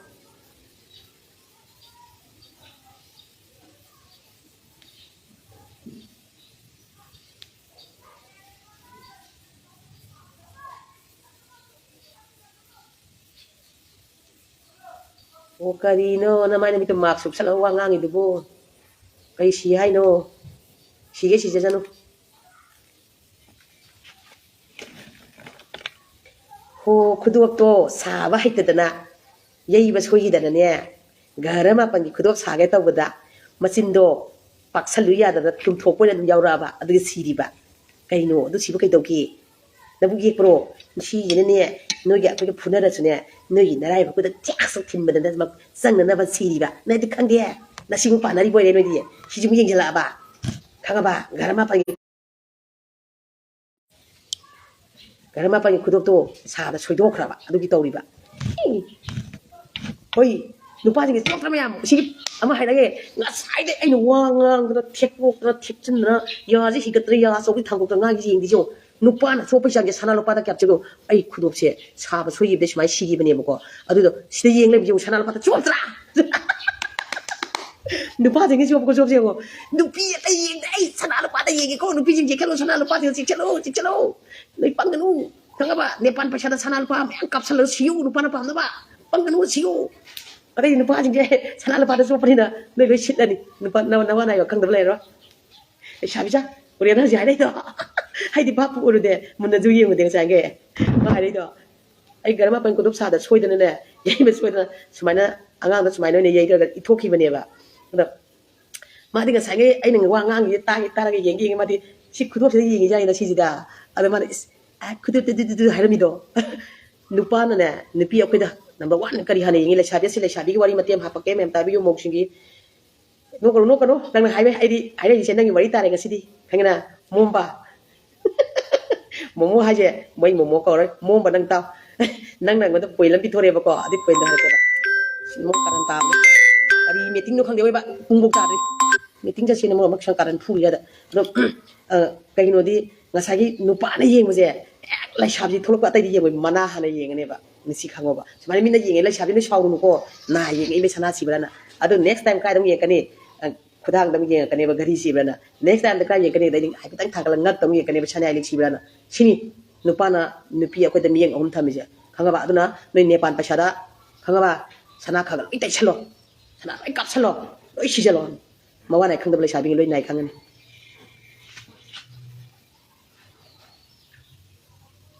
ꯑꯣ, ꯀꯔꯤꯅꯣ ꯅꯃꯥꯏ ꯅꯃꯤꯠꯇ ꯃꯥꯛꯁ ꯎꯞꯁꯜꯂꯒ ꯋꯥ ꯉꯥꯡꯉꯤꯗꯨꯕꯨ? ꯀꯩ ꯁꯤ ꯍꯥꯏꯅꯣ? ꯁꯤꯒꯦ ꯁꯤꯖꯁꯅꯨ꯫ ꯍꯣ, ꯈꯨꯗꯣꯞꯇꯣ ꯁꯥꯕ ꯍꯩꯇꯗꯅ, ꯌꯩꯕ ꯁꯣꯏꯈꯤꯗꯅꯅꯦ, ꯘꯔ ꯃꯥꯄꯟꯒꯤ ꯈꯨꯗꯣꯞ ꯁꯥꯒꯦ ꯇꯧꯕꯗ ꯃꯆꯤꯟꯗꯣ ꯄꯥꯛꯁꯜꯂꯨ ꯌꯥꯗꯗꯅ ꯇꯨꯝꯊꯣꯛꯄ ꯑꯣꯏꯅ ꯑꯗꯨꯝ ꯌꯥꯎꯔꯛꯑꯕ, ꯑꯗꯨꯒꯤ ꯁꯤꯔꯤꯕ꯫ ꯀꯩꯅꯣ ꯑꯗꯨ ꯁꯤꯕꯨ ꯀꯩꯗꯧꯒꯦ? ꯅꯕꯨꯛ ꯌꯦꯛꯄ꯭ꯔꯣ? ꯁꯤꯁꯤꯅꯅꯦ, ꯅꯣꯏꯒꯤ ꯑꯩꯈꯣꯏꯒ ꯐꯨꯅꯔꯁꯨꯅꯦ, ꯅꯣꯏꯒꯤ ꯅꯔꯥꯏꯕꯛꯇꯨꯗ ꯊꯦꯛꯁ ꯊꯤꯟꯕꯗꯅ ꯆꯪꯅꯅꯕ ꯁꯤꯔꯤꯕ꯫ ꯅꯣꯏꯗꯤ ꯈꯪꯗꯦ, ꯅꯁꯤꯕꯨ ꯄꯥꯟꯅꯔꯤꯕ ꯑꯣꯏꯔꯦ ꯅꯣꯏꯗꯤ꯫ ꯁꯤꯁꯤꯕꯨ ꯌꯦꯡꯁꯤꯜꯂꯛꯑꯕ, ꯈꯪꯉꯕ? ꯘꯔ ꯃꯥꯄꯟꯒꯤ ꯘꯔ ꯃꯥꯄꯟꯒꯤ ꯈꯨꯗꯣꯞꯇꯣ ꯁꯥꯕ ꯁꯣꯏꯗꯣꯛꯈ꯭ꯔꯕ ꯑꯗꯨꯒꯤ ꯇꯧꯔꯤꯕ꯫ ꯍꯣꯏ, ꯅꯨꯄꯥꯁꯤꯡꯁꯦ ꯆꯣꯞꯇ꯭ꯔ ꯃꯌꯥꯝ? ꯁꯤꯒꯤ ꯑꯃ ꯍꯥꯏꯔꯒꯦ, ꯉꯁꯥꯏꯗꯩ ꯑꯩꯅ ꯋꯥ ꯉꯥꯡꯗꯅ, ꯊꯦꯛꯇꯣꯛꯇꯅ, ꯊꯦꯛꯆꯤꯟꯗꯅ, ꯌꯥꯁꯦ ꯍꯤꯒꯠꯇꯅ, ꯌꯥ ꯑꯆꯧꯕꯤ ꯊꯥꯡꯗꯣꯛꯇꯅ ꯉꯥꯡꯉꯤꯁꯦ ꯌꯦꯡꯗꯦ ꯌꯦꯡꯉꯣ꯫ ꯅꯨꯄꯥꯅ ꯆꯣꯞꯄꯩ ꯆꯥꯡꯁꯦ ꯁꯅꯥ ꯂꯨꯄꯥꯗ ꯀꯌꯥ ꯆꯠꯂꯣ? ꯑꯩ ꯈꯨꯗꯣꯞꯁꯦ ꯁꯥꯕ ꯁꯣꯏꯈꯤꯕꯗꯩ ꯁꯨꯃꯥꯏꯅ ꯁꯤꯈꯤꯕꯅꯦꯕꯀꯣ꯫ ꯑꯗꯨꯗꯣ ꯁꯤꯗ ꯌꯦꯡ ꯂꯩꯕ ꯌꯦꯡꯉꯨ, ꯁꯅꯥ ꯂꯨꯄꯥꯗ ꯆꯣꯞꯇ꯭ꯔꯥ? ꯅꯨꯄꯥꯁꯤꯡꯒꯤ ꯆꯣꯞꯄ ꯈꯨꯆꯣꯞꯁꯦ ꯌꯦꯡꯉꯣ꯫ ꯅꯨꯄꯤ ꯑꯇꯩ ꯌꯦꯡꯗꯦ, ꯑꯩ ꯁꯅꯥ ꯂꯨꯄꯥꯗ ꯌꯦꯡꯒꯦꯀꯣ꯫ ꯅꯨꯄꯤꯁꯤꯡ ꯆꯦꯛꯁꯤꯜꯂꯣ, ꯁꯅꯥ ꯂꯨꯄꯥꯁꯤꯡ ꯆꯦꯛꯁꯤꯜꯂꯣ, ꯆꯦꯛꯁꯤꯜꯂꯣ꯫ ꯅꯣꯏ ꯄꯪꯒꯅꯨ, ꯈꯪꯉꯕ? ꯅꯦꯄꯥꯟ ꯄꯩꯁꯥꯗ ꯁꯅꯥ ꯂꯨꯄꯥ ꯃꯌꯥꯝ ꯀꯥꯞꯁꯜꯂꯒ ꯁꯤꯌꯨ, ꯅꯨꯄꯥꯅ ꯄꯥꯝꯅꯕ꯫ ꯄꯪꯒꯅꯨ, ꯁꯤꯌꯨ꯫ ꯑꯇꯩ ꯅꯨꯄꯥꯁꯤꯡꯁꯦ ꯁꯅꯥ ꯂꯨꯄꯥꯗ ꯆꯣꯞꯄꯅꯤꯅ ꯅꯣꯏ ꯂꯣꯏ ꯁꯤꯠꯂꯅꯤ꯫ ꯅꯨꯄꯥ, ꯅꯋꯥ, ꯅꯋꯥ ꯅꯥꯏꯕ ꯈꯪꯗꯕ ꯂꯩꯔꯣꯏ꯫ ꯂꯩꯁꯥꯕꯤꯁꯥ, ꯎꯔꯦꯅ ꯍꯧꯖꯤꯛ ꯍꯥꯏꯔꯛꯏꯗꯣ꯫ ꯑꯩꯗꯤ ꯚꯥꯞꯄꯨ ꯎꯔꯨꯗꯦ, ꯃꯨꯟꯅꯁꯨ ꯌꯦꯡꯉꯨꯗꯦ ꯉꯁꯥꯏꯒꯤ꯫ ꯃꯥ ꯍꯥꯏꯔꯛꯏꯗꯣ, ꯑꯩ ꯘꯔ ꯃꯥꯄꯟ ꯈꯨꯗꯣꯞ ꯁꯥꯗ ꯁꯣꯏꯗꯅꯅꯦ, ꯌꯩꯕ ꯁꯣꯏꯗꯅ ꯁꯨꯃꯥꯏꯅ ꯑꯉꯥꯡꯗ ꯁꯨꯃꯥꯏꯅ ꯑꯣꯏꯅ ꯌꯩꯈ꯭ꯔꯒ ꯏꯊꯣꯛꯈꯤꯕꯅꯦꯕ꯫ ꯑꯗ ꯃꯥꯗꯤ ꯉꯁꯥꯏꯒꯤ ꯑꯩꯅ ꯋꯥ ꯉꯥꯡꯉꯤꯁꯦ ꯇꯥꯒꯦ ꯇꯥꯔꯒ ꯌꯦꯡꯒꯦ ꯌꯦꯡꯒꯦ, ꯃꯥꯗꯤ ꯁꯤ ꯈꯨꯗꯣꯞꯁꯤꯗ ꯌꯦꯡꯉꯤꯖꯥꯠꯅꯤꯗ ꯁꯤꯁꯤꯗ꯫ ꯑꯗ ꯃꯥꯅ, "ꯏꯁ, ꯑ, ꯈꯨꯗꯣꯞꯇꯨ ꯗꯨ, ꯗꯨ, ꯗꯨ" ꯍꯥꯏꯔꯝꯃꯤꯗꯣ꯫ ꯅꯨꯄꯥꯅꯅꯦ, ꯅꯨꯄꯤ ꯑꯩꯈꯣꯏꯗ number one ꯀꯔꯤ ꯍꯥꯟꯅ ꯌꯦꯡꯉꯤ? ꯂꯩꯁꯥꯕꯤ ꯑꯁꯤ, ꯂꯩꯁꯥꯕꯤꯒꯤ ꯋꯥꯔꯤ ꯃꯇꯦꯛ ꯑꯃ ꯍꯥꯞꯄꯛꯀꯦ, ꯃꯌꯥꯝ ꯇꯥꯕꯤꯌꯨ, ꯃꯧꯁꯤꯡꯒꯤ꯫ ꯅꯣꯛꯀꯅꯨ, ꯅꯣꯛꯀꯅꯨ, ꯅꯪꯅ ꯍꯥꯏꯕ, ꯑꯩꯗꯤ ꯍꯥꯏꯔꯛꯏꯁꯦ ꯅꯪꯒꯤ ꯋꯥꯔꯤ ꯇꯥꯔꯦ ꯉꯁꯤꯗꯤ, ꯈꯪꯉꯦꯅ? ꯃꯣꯝꯕ꯫ ꯃꯣꯃꯣ ꯍꯥꯏꯁꯦ ꯃꯣꯏ ꯃꯣꯃꯣ ꯀꯧꯔꯣꯏ, ꯃꯣꯝꯕ ꯅꯪ ꯇꯥꯎ꯫ ꯅꯪꯅ ꯑꯩꯉꯣꯟꯗ point ꯑꯃ ꯄꯤꯊꯣꯔꯛꯑꯦꯕꯀꯣ, ꯑꯗꯨꯏ pointꯗꯣ ꯍꯥꯏꯔꯛꯀꯦꯕ꯫ ꯁꯤ ꯃꯣꯝ ꯀꯥꯔꯟ ꯇꯥꯕꯅꯤ꯫ ꯀꯔꯤ meetingꯅꯣ ꯈꯪꯗꯦ, ꯑꯣꯏꯕ ꯄꯨꯡꯐꯧ ꯇꯥꯗ꯭ꯔꯤ꯫ Meeting ꯆꯠꯁꯦꯅ ꯃꯔꯣꯟ ꯑꯃ ꯁꯪ ꯀꯥꯔꯟ ꯐꯨꯔꯤ ꯍꯥꯏꯗ꯫ ꯑꯗꯣ, ꯑ, ꯀꯩꯒꯤꯅꯣꯗꯤ ꯉꯁꯥꯏꯒꯤ ꯅꯨꯄꯥꯅ ꯌꯦꯡꯕꯁꯦ ꯍꯦꯛ ꯂꯩꯁꯥꯕꯤꯁꯤ ꯊꯣꯛꯂꯛꯄ ꯑꯇꯩꯗꯤ ꯌꯦꯡꯉꯣꯏ, ꯃꯅꯥ ꯍꯥꯟꯅ ꯌꯦꯡꯒꯅꯦꯕ꯫ ꯉꯁꯤ ꯈꯪꯉꯣꯕ꯫ ꯁꯨꯃꯥꯏꯅ ꯃꯤꯅ ꯌꯦꯡꯉꯦ, ꯂꯩꯁꯥꯕꯤ ꯅꯣꯏ ꯁꯥꯎꯔꯨꯅꯨꯀꯣ, ꯅꯥ ꯌꯦꯡꯉꯛꯏꯕ ꯁꯅꯥ ꯁꯤꯕ꯭ꯔꯥꯅ꯫ ꯑꯗꯣ next time ꯀꯥꯏꯗ ꯑꯃꯨꯛ ꯌꯦꯡꯉꯛꯀꯅꯤ? ꯑ, ꯈꯨꯗꯥꯡꯗ ꯑꯃꯨꯛ ꯌꯦꯡꯉꯛꯀꯅꯦꯕ, ꯘꯔꯤ ꯁꯤꯕ꯭ꯔꯥꯅ꯫ Next timeꯗ ꯀꯥꯏ ꯌꯦꯡꯉꯛꯀꯅꯤ? ꯑꯗꯩꯗꯤ ꯍꯥꯏꯐꯦꯠꯇꯪ ꯊꯥꯒꯠꯂꯒ ꯉꯛꯇ ꯑꯃꯨꯛ ꯌꯦꯡꯉꯛꯀꯅꯦꯕ, ꯁꯅꯥ ꯂꯤꯛ ꯁꯤꯕ꯭ꯔꯥꯅ꯫ ꯁꯤꯅꯤ ꯅꯨꯄꯥꯅ ꯅꯨꯄꯤ ꯑꯩꯈꯣꯏꯗ ꯃꯤꯠꯌꯦꯡ ꯑꯍꯨꯝ ꯊꯝꯃꯤꯁꯦ, ꯈꯪꯉꯕ? ꯑꯗꯨꯅ ꯅꯣꯏ ꯅꯦꯄꯥꯟ ꯄꯩꯁꯥꯗ, ꯈꯪꯉꯕ? ꯁꯅꯥ ꯈꯔ ꯈꯔ ꯂꯣꯏ ꯇꯩꯁꯜꯂꯣ, ꯁꯅꯥ ꯂꯣꯏ ꯀꯥꯞꯁꯜꯂꯣ, ꯂꯣꯏ ꯁꯤꯖꯜꯂꯣ꯫ ꯃꯋꯥ ꯅꯥꯏ ꯈꯪꯗꯕ ꯂꯩꯁꯥꯕꯤꯒꯤ ꯂꯣꯏ ꯅꯥꯏ ꯈꯪꯒꯅꯤ꯫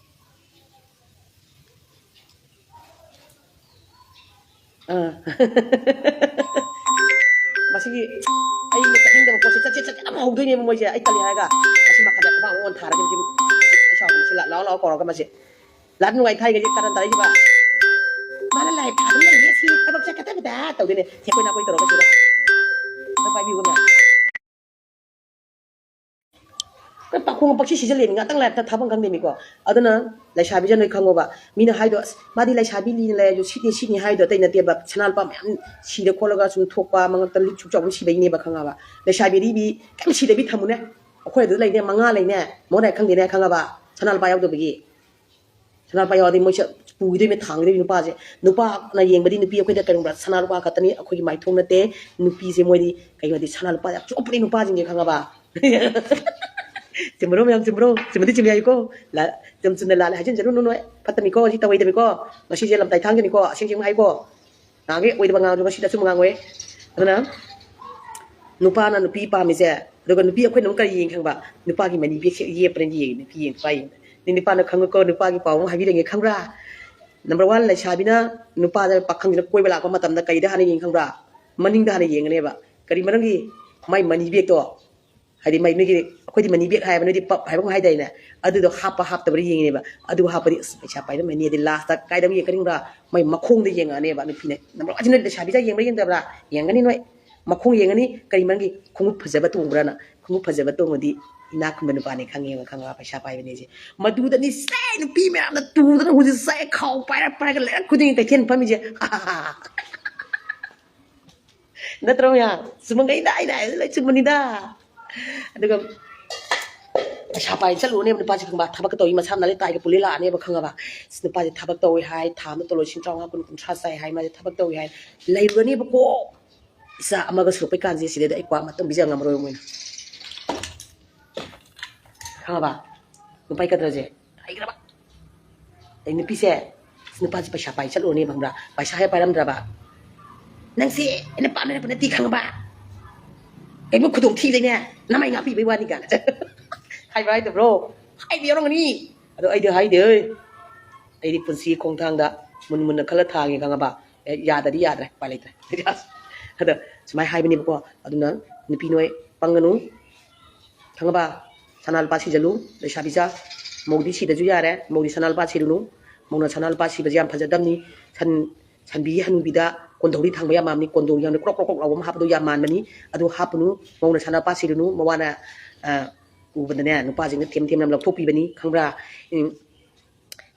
ꯑꯥ꯫ ꯃꯁꯤꯒꯤ ꯑꯩꯅ ꯆꯠꯅꯤꯡꯗꯕ ꯄꯣꯠꯁꯦ ꯆꯠꯁꯦ ꯆꯠꯁꯦ ꯑꯗꯨꯝ ꯍꯧꯗꯣꯏꯅꯦꯕ ꯃꯣꯏꯁꯦ꯫ ꯑꯩ ꯇꯜꯂꯤ ꯍꯥꯏꯔꯒ ꯃꯁꯤ ꯃꯈꯥꯗ ꯈꯨꯕꯥꯛ ꯑꯣꯟ ꯊꯥꯔꯒ ꯃꯁꯤ ꯑꯩ ꯁꯥꯎꯗꯅ ꯁꯤ ꯂꯥꯛ-, ꯂꯥꯛꯑꯣ ꯂꯥꯛꯑꯣ ꯀꯧꯔꯒ ꯃꯁꯤ ꯂꯥꯛ ꯅꯨꯡꯉꯥꯏ ꯊꯥꯏꯒꯩꯁꯦ ꯀꯔꯟ ꯇꯥꯔꯛꯏꯁꯤꯕ꯫ ꯃꯥꯅ ꯂꯥꯏ ꯐꯥꯗꯅ ꯂꯩꯌꯦ ꯁꯤ ꯊꯕꯛ ꯆꯠꯀꯗꯕꯗ ꯇꯧꯗꯣꯏꯅꯦ꯫ ꯊꯦꯛꯄꯣꯏ ꯅꯥꯄꯣꯏ ꯇꯧꯔꯒ ꯁꯤꯗ꯫ ꯑꯝꯇ ꯄꯥꯏꯕꯤꯌꯨ ꯃꯌꯥꯝ꯫ ꯄꯥꯈꯣꯡ ꯄꯛꯁꯤ ꯁꯤꯖꯜꯂꯦꯃꯤ ꯉꯥꯛꯇꯪ ꯂꯥꯏꯐꯇ ꯊꯥꯐꯝ ꯈꯪꯗꯦꯃꯤꯀꯣ꯫ ꯑꯗꯨꯅ ꯂꯩꯁꯥꯕꯤꯁꯦ ꯅꯣꯏ ꯈꯪꯉꯣꯕ꯫ ꯃꯤꯅ ꯍꯥꯏꯗꯣ "ꯑꯁ ꯃꯥꯗꯤ ꯂꯩꯁꯥꯕꯤ ꯂꯤꯅ ꯂꯩꯔꯁꯨ ꯁꯤꯠꯅꯤ ꯁꯤꯠꯅꯤ" ꯍꯥꯏꯗꯣ ꯑꯇꯩ ꯅꯠꯇꯦꯕ꯫ ꯁꯅꯥ ꯂꯨꯄꯥ ꯃꯌꯥꯝ ꯁꯤꯔ ꯈꯣꯠꯂꯒ ꯁꯨꯝ ꯊꯣꯛꯄ ꯃꯉꯛꯇ ꯂꯤꯛ ꯁꯨꯛ ꯆꯥꯎꯕ ꯁꯤꯕꯩꯅꯦꯕ ꯈꯪꯉꯕ꯫ ꯂꯩꯁꯥꯕꯤ ꯑꯔꯤꯕꯤ ꯀꯩꯝ ꯁꯤꯗꯕꯤ ꯊꯝꯃꯨꯅꯦ꯫ ꯑꯩꯈꯣꯏ ꯑꯗꯨ ꯂꯩꯅꯦ ꯃꯉꯥ ꯂꯩꯅꯦ ꯃꯉꯣꯟꯗ ꯈꯪꯗꯦꯅꯦ ꯈꯪꯉꯕ꯫ ꯁꯅꯥ ꯂꯨꯄꯥ ꯌꯥꯎꯗꯕꯒꯤ꯫ ꯁꯅꯥ ꯂꯨꯄꯥ ꯌꯥꯎꯔꯗꯤ ꯃꯣꯏꯁꯦ ꯄꯨꯈꯤꯗꯣꯏꯅꯦ ꯊꯥꯡꯈꯤꯗꯣꯏꯅꯦ ꯅꯨꯄꯥꯁꯦ꯫ ꯅꯨꯄꯥꯅ ꯌꯦꯡꯕꯗꯤ ꯅꯨꯄꯤ ꯑꯩꯈꯣꯏꯗ ꯀꯩꯒꯨꯝꯕ ꯁꯅꯥ ꯂꯨꯄꯥ ꯈꯛꯇꯅꯤ ꯑꯩꯈꯣꯏꯒꯤ ꯃꯥꯏꯊꯣꯡ ꯅꯠꯇꯦ꯫ ꯅꯨꯄꯤꯁꯦ ꯃꯣꯏꯗꯤ ꯀꯩꯅꯣꯗꯤ ꯁꯅꯥ ꯂꯨꯄꯥ ꯌꯥꯝ ꯆꯣꯞꯄꯅꯤ ꯅꯨꯄꯥꯁꯤꯡꯁꯦ ꯈꯪꯉꯕ꯫ ꯆꯨꯝꯕ꯭ꯔꯣ ꯃꯌꯥꯝ ꯆꯨꯝꯕ꯭ꯔꯣ? ꯆꯨꯝꯕꯗꯤ ꯆꯨꯝꯃꯤ ꯍꯥꯏꯀꯣ꯫ ꯂꯥ-, ꯆꯨꯝ ꯆꯨꯝꯅ ꯂꯥꯜꯂꯦ ꯍꯥꯏꯖꯤꯟꯖꯔꯨꯅꯨ ꯅꯣꯏ꯫ ꯐꯠꯇꯕꯅꯤꯀꯣ ꯁꯤ ꯇꯧꯔꯣꯏꯗꯕꯅꯤꯀꯣ꯫ ꯉꯁꯤꯁꯦ ꯂꯝꯇꯥꯏ ꯊꯥꯡꯖꯅꯤꯀꯣ ꯑꯁꯦꯡ ꯑꯁꯦꯡꯕ ꯍꯥꯏꯀꯣ꯫ ꯉꯥꯡꯉꯦ ꯑꯣꯏꯗꯕ ꯉꯥꯡꯁꯨ ꯉꯁꯤꯗꯤ ꯑꯆꯨꯝꯕ ꯉꯥꯡꯉꯣꯏ꯫ ꯑꯗꯨꯅ ꯅꯨꯄꯥꯅ ꯅꯨꯄꯤ ꯄꯥꯝꯃꯤꯁꯦ ꯑꯗꯨꯒ ꯅꯨꯄꯤ ꯑꯩꯈꯣꯏꯅ ꯑꯃꯨꯛ ꯀꯔꯤ ꯌꯦꯡ ꯈꯪꯕ? ꯅꯨꯄꯥꯒꯤ ꯃꯅꯤ ꯕꯦꯒꯁꯦ ꯌꯦꯞꯄꯅ ꯌꯦꯡꯉꯤ ꯅꯨꯄꯤ ꯌꯦꯡ ꯅꯨꯄꯥ ꯌꯦꯡ꯫ ꯅꯨꯄꯥꯅ ꯈꯪꯉꯨꯀꯣ ꯅꯨꯄꯥꯒꯤ ꯄꯥꯎ ꯑꯃ ꯍꯥꯏꯕꯤꯔꯒꯦ ꯈꯪꯕ꯭ꯔꯥ? ꯅꯝꯕꯔ ꯋꯥꯟ ꯂꯩꯁꯥꯕꯤꯅ ꯅꯨꯄꯥꯗ ꯄꯥꯈꯪꯁꯤꯅ ꯀꯣꯏꯕ ꯂꯥꯛꯄ ꯃꯇꯝꯗ ꯀꯩꯗ ꯍꯥꯟꯅ ꯌꯦꯡ ꯈꯪꯕ꯭ꯔꯥ? ꯃꯅꯤꯡꯗ ꯍꯥꯟꯅ ꯌꯦꯡꯒꯅꯦꯕ꯫ ꯀꯔꯤ ꯃꯔꯝꯒꯤ? ꯃꯥꯏ ꯃꯅꯤ ꯕꯦꯒꯇꯣ ꯍꯥꯏꯗꯤ ꯃꯥꯏ ꯃꯤꯒꯤ ꯑꯩꯈꯣꯏꯗꯤ ꯃꯅꯤ ꯕꯦꯒ ꯍꯥꯏꯕ ꯅꯣꯏꯗꯤ ꯄꯞ ꯍꯥꯏꯕ ꯑꯃ ꯍꯥꯏꯗꯥꯏꯅꯦ? ꯑꯗꯨꯗꯣ ꯍꯥꯞꯄ ꯍꯥꯞꯇꯕ꯭ꯔꯥ ꯌꯦꯡꯉꯤꯅꯦꯕ꯫ ꯑꯗꯨ ꯍꯥꯞꯄꯗꯤ ꯑꯁ ꯄꯩꯁꯥ ꯄꯥꯏꯔꯝꯃꯅꯤ ꯑꯗꯤ ꯂꯥꯁꯇ ꯀꯥꯏꯗ ꯑꯃꯨꯛ ꯌꯦꯡꯀꯅꯤꯡꯕ꯭ꯔꯥ? ꯃꯥꯏ ꯃꯈꯣꯡꯗ ꯌꯦꯡꯉꯛꯑꯅꯦꯕ ꯅꯨꯄꯤꯅ꯫ ꯅꯝꯕꯔ ꯋꯥꯟꯁꯤ ꯅꯣꯏ ꯂꯩꯁꯥꯕꯤꯗ ꯌꯦꯡꯕ꯭ꯔꯥ ꯌꯦꯡꯗꯕ꯭ꯔꯥ? ꯌꯦꯡꯒꯅꯤ ꯅꯣꯏ꯫ ꯃꯈꯣꯡ ꯌꯦꯡꯉꯅꯤ꯫ ꯀꯔꯤ ꯃꯔꯝꯒꯤ? ꯈꯣꯡꯎꯞ ꯐꯖꯕ ꯇꯣꯡꯕ꯭ꯔꯥꯅ꯫ ꯈꯣꯡꯎꯞ ꯐꯖꯕ ꯇꯣꯡꯉꯗꯤ ꯏꯅꯥꯛ ꯈꯨꯟꯕ ꯅꯨꯄꯥꯅꯤ ꯈꯪꯉꯦꯕ ꯈꯪꯉꯕ ꯄꯩꯁꯥ ꯄꯥꯏꯕꯅꯤꯁꯦ꯫ ꯃꯗꯨꯗꯅꯤ ꯁꯦ ꯅꯨꯄꯤ ꯃꯌꯥꯝꯅ ꯇꯨꯗꯅ ꯍꯧꯖꯤꯛ ꯁꯦ ꯈꯥꯎ ꯄꯥꯏꯔ ꯄꯥꯏꯔꯒ ꯂꯩꯔꯛ ꯈꯨꯗꯤꯡꯒꯤ ꯀꯩꯊꯦꯜ ꯐꯝꯃꯤꯁꯦ꯫ ꯅꯠꯇ꯭ꯔꯣ ꯃꯌꯥꯝ? ꯆꯨꯝꯃꯟꯈꯩꯗ ꯑꯩꯅ ꯍꯥꯏꯕꯗ ꯂꯣꯏ ꯆꯨꯝꯕꯅꯤꯗ꯫ ꯑꯗꯨꯒ ꯄꯩꯁꯥ ꯄꯥꯏ ꯆꯠꯂꯨꯔꯅꯦꯕ ꯅꯨꯄꯥꯁꯦ ꯈꯪꯕ ꯊꯕꯛꯀ ꯇꯧꯏ ꯃꯁꯥ ꯃꯅꯥꯂꯦ ꯇꯥꯏꯒ ꯄꯨꯂꯤ ꯂꯥꯛꯑꯅꯦꯕ ꯈꯪꯉꯕ꯫ ꯑꯁ ꯅꯨꯄꯥꯁꯦ ꯊꯕꯛ ꯇꯧꯏ ꯍꯥꯏ ꯊꯥ ꯑꯃ ꯇꯣꯂꯣꯞ ꯂꯤꯁꯤꯡ ꯇꯔꯥꯃꯉꯥ ꯀꯨꯟ ꯀꯨꯟꯊ꯭ꯔꯥ ꯆꯥꯏ ꯍꯥꯏ ꯃꯥꯁꯦ ꯊꯕꯛ ꯇꯧꯏ ꯍꯥꯏ ꯂꯩꯔꯨꯔꯅꯦꯕꯀꯣ꯫ ꯏꯆꯥ ꯑꯃꯒ ꯁꯨꯔꯛꯄꯩ ꯀꯥꯟꯁꯦ ꯁꯤꯗꯩꯗ ꯑꯩ ꯀ꯭ꯋꯥ ꯑꯃꯇꯪ ꯄꯤꯖ ꯉꯝꯃꯔꯣꯏ ꯃꯣꯏꯅ ꯈꯪꯉꯕ꯫ ꯅꯨꯄꯥꯒꯤ ꯀꯗꯔꯁꯦ ꯍꯩꯈ꯭ꯔꯕ꯫ ꯑꯩ ꯅꯨꯄꯤꯁꯦ ꯅꯨꯄꯥꯁꯤ ꯄꯩꯁꯥ ꯄꯥꯏ ꯆꯠꯂꯨꯔꯅꯦꯕ, ꯈꯪꯕ꯭ꯔꯥ? ꯄꯩꯁꯥ ꯍꯦꯛ ꯄꯥꯏꯔꯝꯗ꯭ꯔꯕ, "ꯅꯪꯁꯦ ꯑꯩꯅ ꯄꯥꯝꯅꯔꯛꯄ ꯅꯠꯇꯦ, ꯈꯪꯉꯕ? ꯑꯩꯕꯨ ꯈꯨꯗꯣꯡ ꯊꯤꯕꯩꯅꯦ, ꯅꯃꯥꯏ ꯉꯥꯛꯄꯤꯕꯩ ꯋꯥꯅꯤ" ꯀꯥꯏꯅ ꯍꯥꯏꯕ꯭ꯔꯥ ꯍꯥꯏꯗꯕ꯭ꯔꯣ? ꯍꯥꯏꯕ ꯌꯥꯎꯔꯝꯒꯅꯤ꯫ ꯑꯗꯣ ꯑꯩꯗꯤ ꯍꯥꯏꯗꯦ꯫ ꯑꯩꯗꯤ ꯄꯨꯟꯁꯤ ꯈꯣꯡꯊꯥꯡꯗ ꯃꯨꯟ ꯃꯨꯟꯅ ꯈꯜꯂ ꯊꯥꯡꯉꯦ, ꯈꯪꯉꯕ? ꯑꯦ, ꯌꯥꯗꯗꯤ ꯌꯥꯗ꯭ꯔꯦ, ꯎꯄꯥꯏ ꯂꯩꯇ꯭ꯔꯦ꯫ ꯑꯗ ꯁꯨꯃꯥꯏꯅ ꯍꯥꯏꯕꯅꯦꯕꯀꯣ, ꯑꯗꯨꯅ ꯅꯨꯄꯤ ꯅꯣꯏ ꯄꯪꯒꯅꯨ, ꯈꯪꯉꯕ? ꯁꯅꯥ ꯂꯨꯄꯥ ꯁꯤꯖꯜꯂꯨ, ꯂꯩꯁꯥꯕꯤꯖꯥ꯫ ꯃꯧꯗꯤ ꯁꯤꯗꯁꯨ ꯌꯥꯔꯦ, ꯃꯧꯗꯤ ꯁꯅꯥ ꯂꯨꯄꯥ ꯁꯤꯔꯨꯅꯨ꯫ ꯃꯧꯅ ꯁꯅꯥ ꯂꯨꯄꯥ ꯁꯤꯕꯁꯦ ꯌꯥꯝ ꯐꯖꯗꯕꯅꯤ꯫ ꯁꯟ, ꯁꯟꯕꯤ ꯍꯅꯨꯕꯤꯗ ꯀꯣꯟꯗꯧꯔꯤ ꯊꯥꯡꯕ ꯌꯥꯝ ꯃꯥꯟꯕꯅꯤ, ꯀꯣꯟꯗꯧꯔꯤ ꯌꯥꯝꯅ ꯀ꯭ꯔꯣꯛ ꯀ꯭ꯔꯣꯛ ꯀ꯭ꯔꯣꯛ ꯂꯥꯎꯕ ꯑꯃ ꯍꯥꯞꯄꯗꯣ ꯌꯥꯝ ꯃꯥꯟꯕꯅꯤ꯫ ꯑꯗꯨ ꯍꯥꯞꯄꯨꯅꯨ, ꯃꯧꯅ ꯁꯅꯥ ꯂꯨꯄꯥ ꯁꯤꯔꯨꯅꯨ, ꯃꯋꯥꯅ, ꯑ, ꯎꯕꯗꯅꯦ ꯅꯨꯄꯥꯁꯤꯡꯅ ꯊꯦꯝ ꯊꯦꯝꯅ ꯂꯧꯊꯣꯛꯄꯤꯕꯅꯤ, ꯈꯪꯕ꯭ꯔꯥ? ꯎꯝ,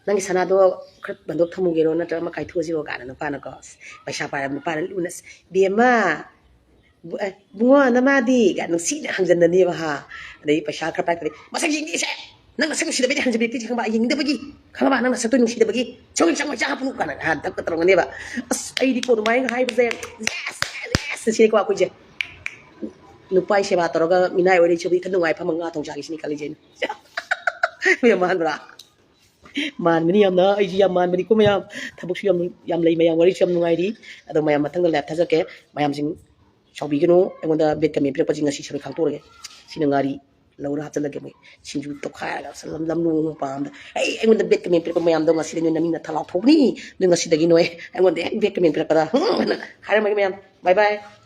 "ꯅꯪꯒꯤ ꯁꯅꯥꯗꯣ ꯈꯔ ꯕꯟꯗꯣꯞ ꯊꯝꯃꯨꯒꯦꯔꯣ, ꯅꯠꯇ꯭ꯔꯒ ꯑꯃ ꯀꯥꯏꯊꯣꯛꯑꯁꯤꯔꯣ?" ꯀꯥꯏꯅ ꯅꯨꯄꯥꯅꯀꯣ, ꯑꯁ, ꯄꯩꯁꯥ ꯄꯥꯏꯔꯕ ꯅꯨꯄꯥꯅ ꯂꯨꯅ, "ꯑꯁ, ꯕꯦꯝꯃ, ꯕꯨ-, ꯑꯦ, ꯕꯨꯡꯉꯣ, ꯅꯃꯥꯗꯤ?" ꯀꯥꯏꯅ ꯅꯨꯡꯁꯤꯅ ꯍꯪꯖꯟꯅꯅꯦꯕ, ꯍꯥ꯫ ꯑꯗꯩ ꯄꯩꯁꯥ ꯈꯔ ꯄꯥꯏꯔꯛꯄꯗꯩ, "ꯃꯁꯛ ꯌꯦꯡꯒꯦꯁꯦ! ꯅꯪ ꯅꯁꯛ ꯅꯨꯡꯁꯤꯗꯕꯩꯗꯤ ꯍꯟꯖꯕꯤꯔꯛꯇꯦ, ꯈꯪꯕ? ꯌꯦꯡꯅꯤꯡꯗꯕꯒꯤ, ꯈꯪꯉꯕ? ꯅꯪ ꯅꯁꯛꯇꯣ ꯅꯨꯡꯁꯤꯗꯕꯒꯤ꯫ ꯁꯦ, ꯍꯣꯏ, ꯆꯪꯉꯣꯏ, ꯆꯪꯉꯣꯏ, ꯆꯪꯉꯣꯏ, ꯍꯥꯄꯨꯅꯨ" ꯀꯥꯏꯅ, ꯍꯥ, ꯙꯞꯀ ꯇꯧꯔꯝꯒꯅꯦꯕ꯫ ꯑꯁ, ꯑꯩꯗꯤꯀꯣ ꯑꯗꯨꯃꯥꯏꯅ ꯍꯥꯏꯕꯁꯦ, "Yes, yes!" ꯁꯤꯅꯤꯀꯣ ꯑꯩꯈꯣꯏꯁꯦ꯫ ꯅꯨꯄꯥꯒꯤ ꯁꯦꯕꯥ ꯇꯧꯔꯒ ꯃꯤꯅꯥꯏ ꯑꯣꯏꯔ ꯂꯩꯁꯤꯕꯨꯗꯤ ꯏꯊꯟ ꯅꯨꯡꯉꯥꯏ ꯐꯝꯃ ꯉꯥ ꯊꯣꯡ ꯆꯥꯒꯦ ꯁꯤꯅꯤ ꯈꯜꯂꯤꯁꯦ ꯑꯩꯅ꯫ ꯃꯌꯥꯝ ꯃꯥꯟꯕ꯭ꯔꯥ? ꯃꯥꯟꯕꯅꯤ ꯌꯥꯝꯅ, ꯑꯩꯁꯤ ꯌꯥꯝ ꯃꯥꯟꯕꯅꯤꯀꯣ ꯃꯌꯥꯝ꯫ ꯊꯕꯛꯁꯨ ꯌꯥꯝ, ꯌꯥꯝ ꯂꯩ ꯃꯌꯥꯝ, ꯋꯥꯔꯤꯁꯨ ꯌꯥꯝ ꯅꯨꯡꯉꯥꯏꯔꯤ꯫ ꯑꯗꯣ ꯃꯌꯥꯝ ꯃꯊꯪꯗ live ꯊꯥꯖꯔꯛꯀꯦ꯫ ꯃꯌꯥꯝꯁꯤꯡ ꯁꯥꯎꯕꯤꯒꯅꯨ, ꯑꯩꯉꯣꯟꯗ bad comment ꯄꯤꯔꯛꯄꯁꯤꯡ ꯉꯁꯤ ꯁꯔꯨꯛ ꯈꯥꯡꯇꯣꯛꯑꯒꯦ꯫ ꯁꯤꯅ ꯉꯥꯔꯤ ꯂꯧꯔ ꯍꯥꯞꯆꯤꯜꯂꯒꯦ, ꯃꯣꯏ ꯁꯤꯡꯖꯨ ꯇꯧꯈꯥꯏꯔꯒ ꯑꯁ ꯂꯝ, ꯂꯝꯂꯣꯡ ꯃꯄꯥ ꯑꯝꯗ꯫ ꯑꯩ, ꯑꯩꯉꯣꯟꯗ bad comment ꯄꯤꯔꯛꯄ ꯃꯌꯥꯝꯗꯣ ꯉꯁꯤꯗꯤ ꯅꯣꯏ ꯅꯃꯤꯡꯅ ꯊꯥ ꯂꯥꯎꯊꯣꯛꯅꯤ꯫ ꯅꯣꯏ ꯉꯁꯤꯗꯒꯤ ꯅꯣꯏ ꯑꯩꯉꯣꯟꯗ ꯍꯦꯛ bad comment ꯄꯤꯔꯛꯄꯗ, ꯍꯨꯝ, ꯍꯥꯏꯅ ꯍꯥꯏꯔꯝꯃꯒꯦ ꯃꯌꯥꯝ꯫ Bye bye꯫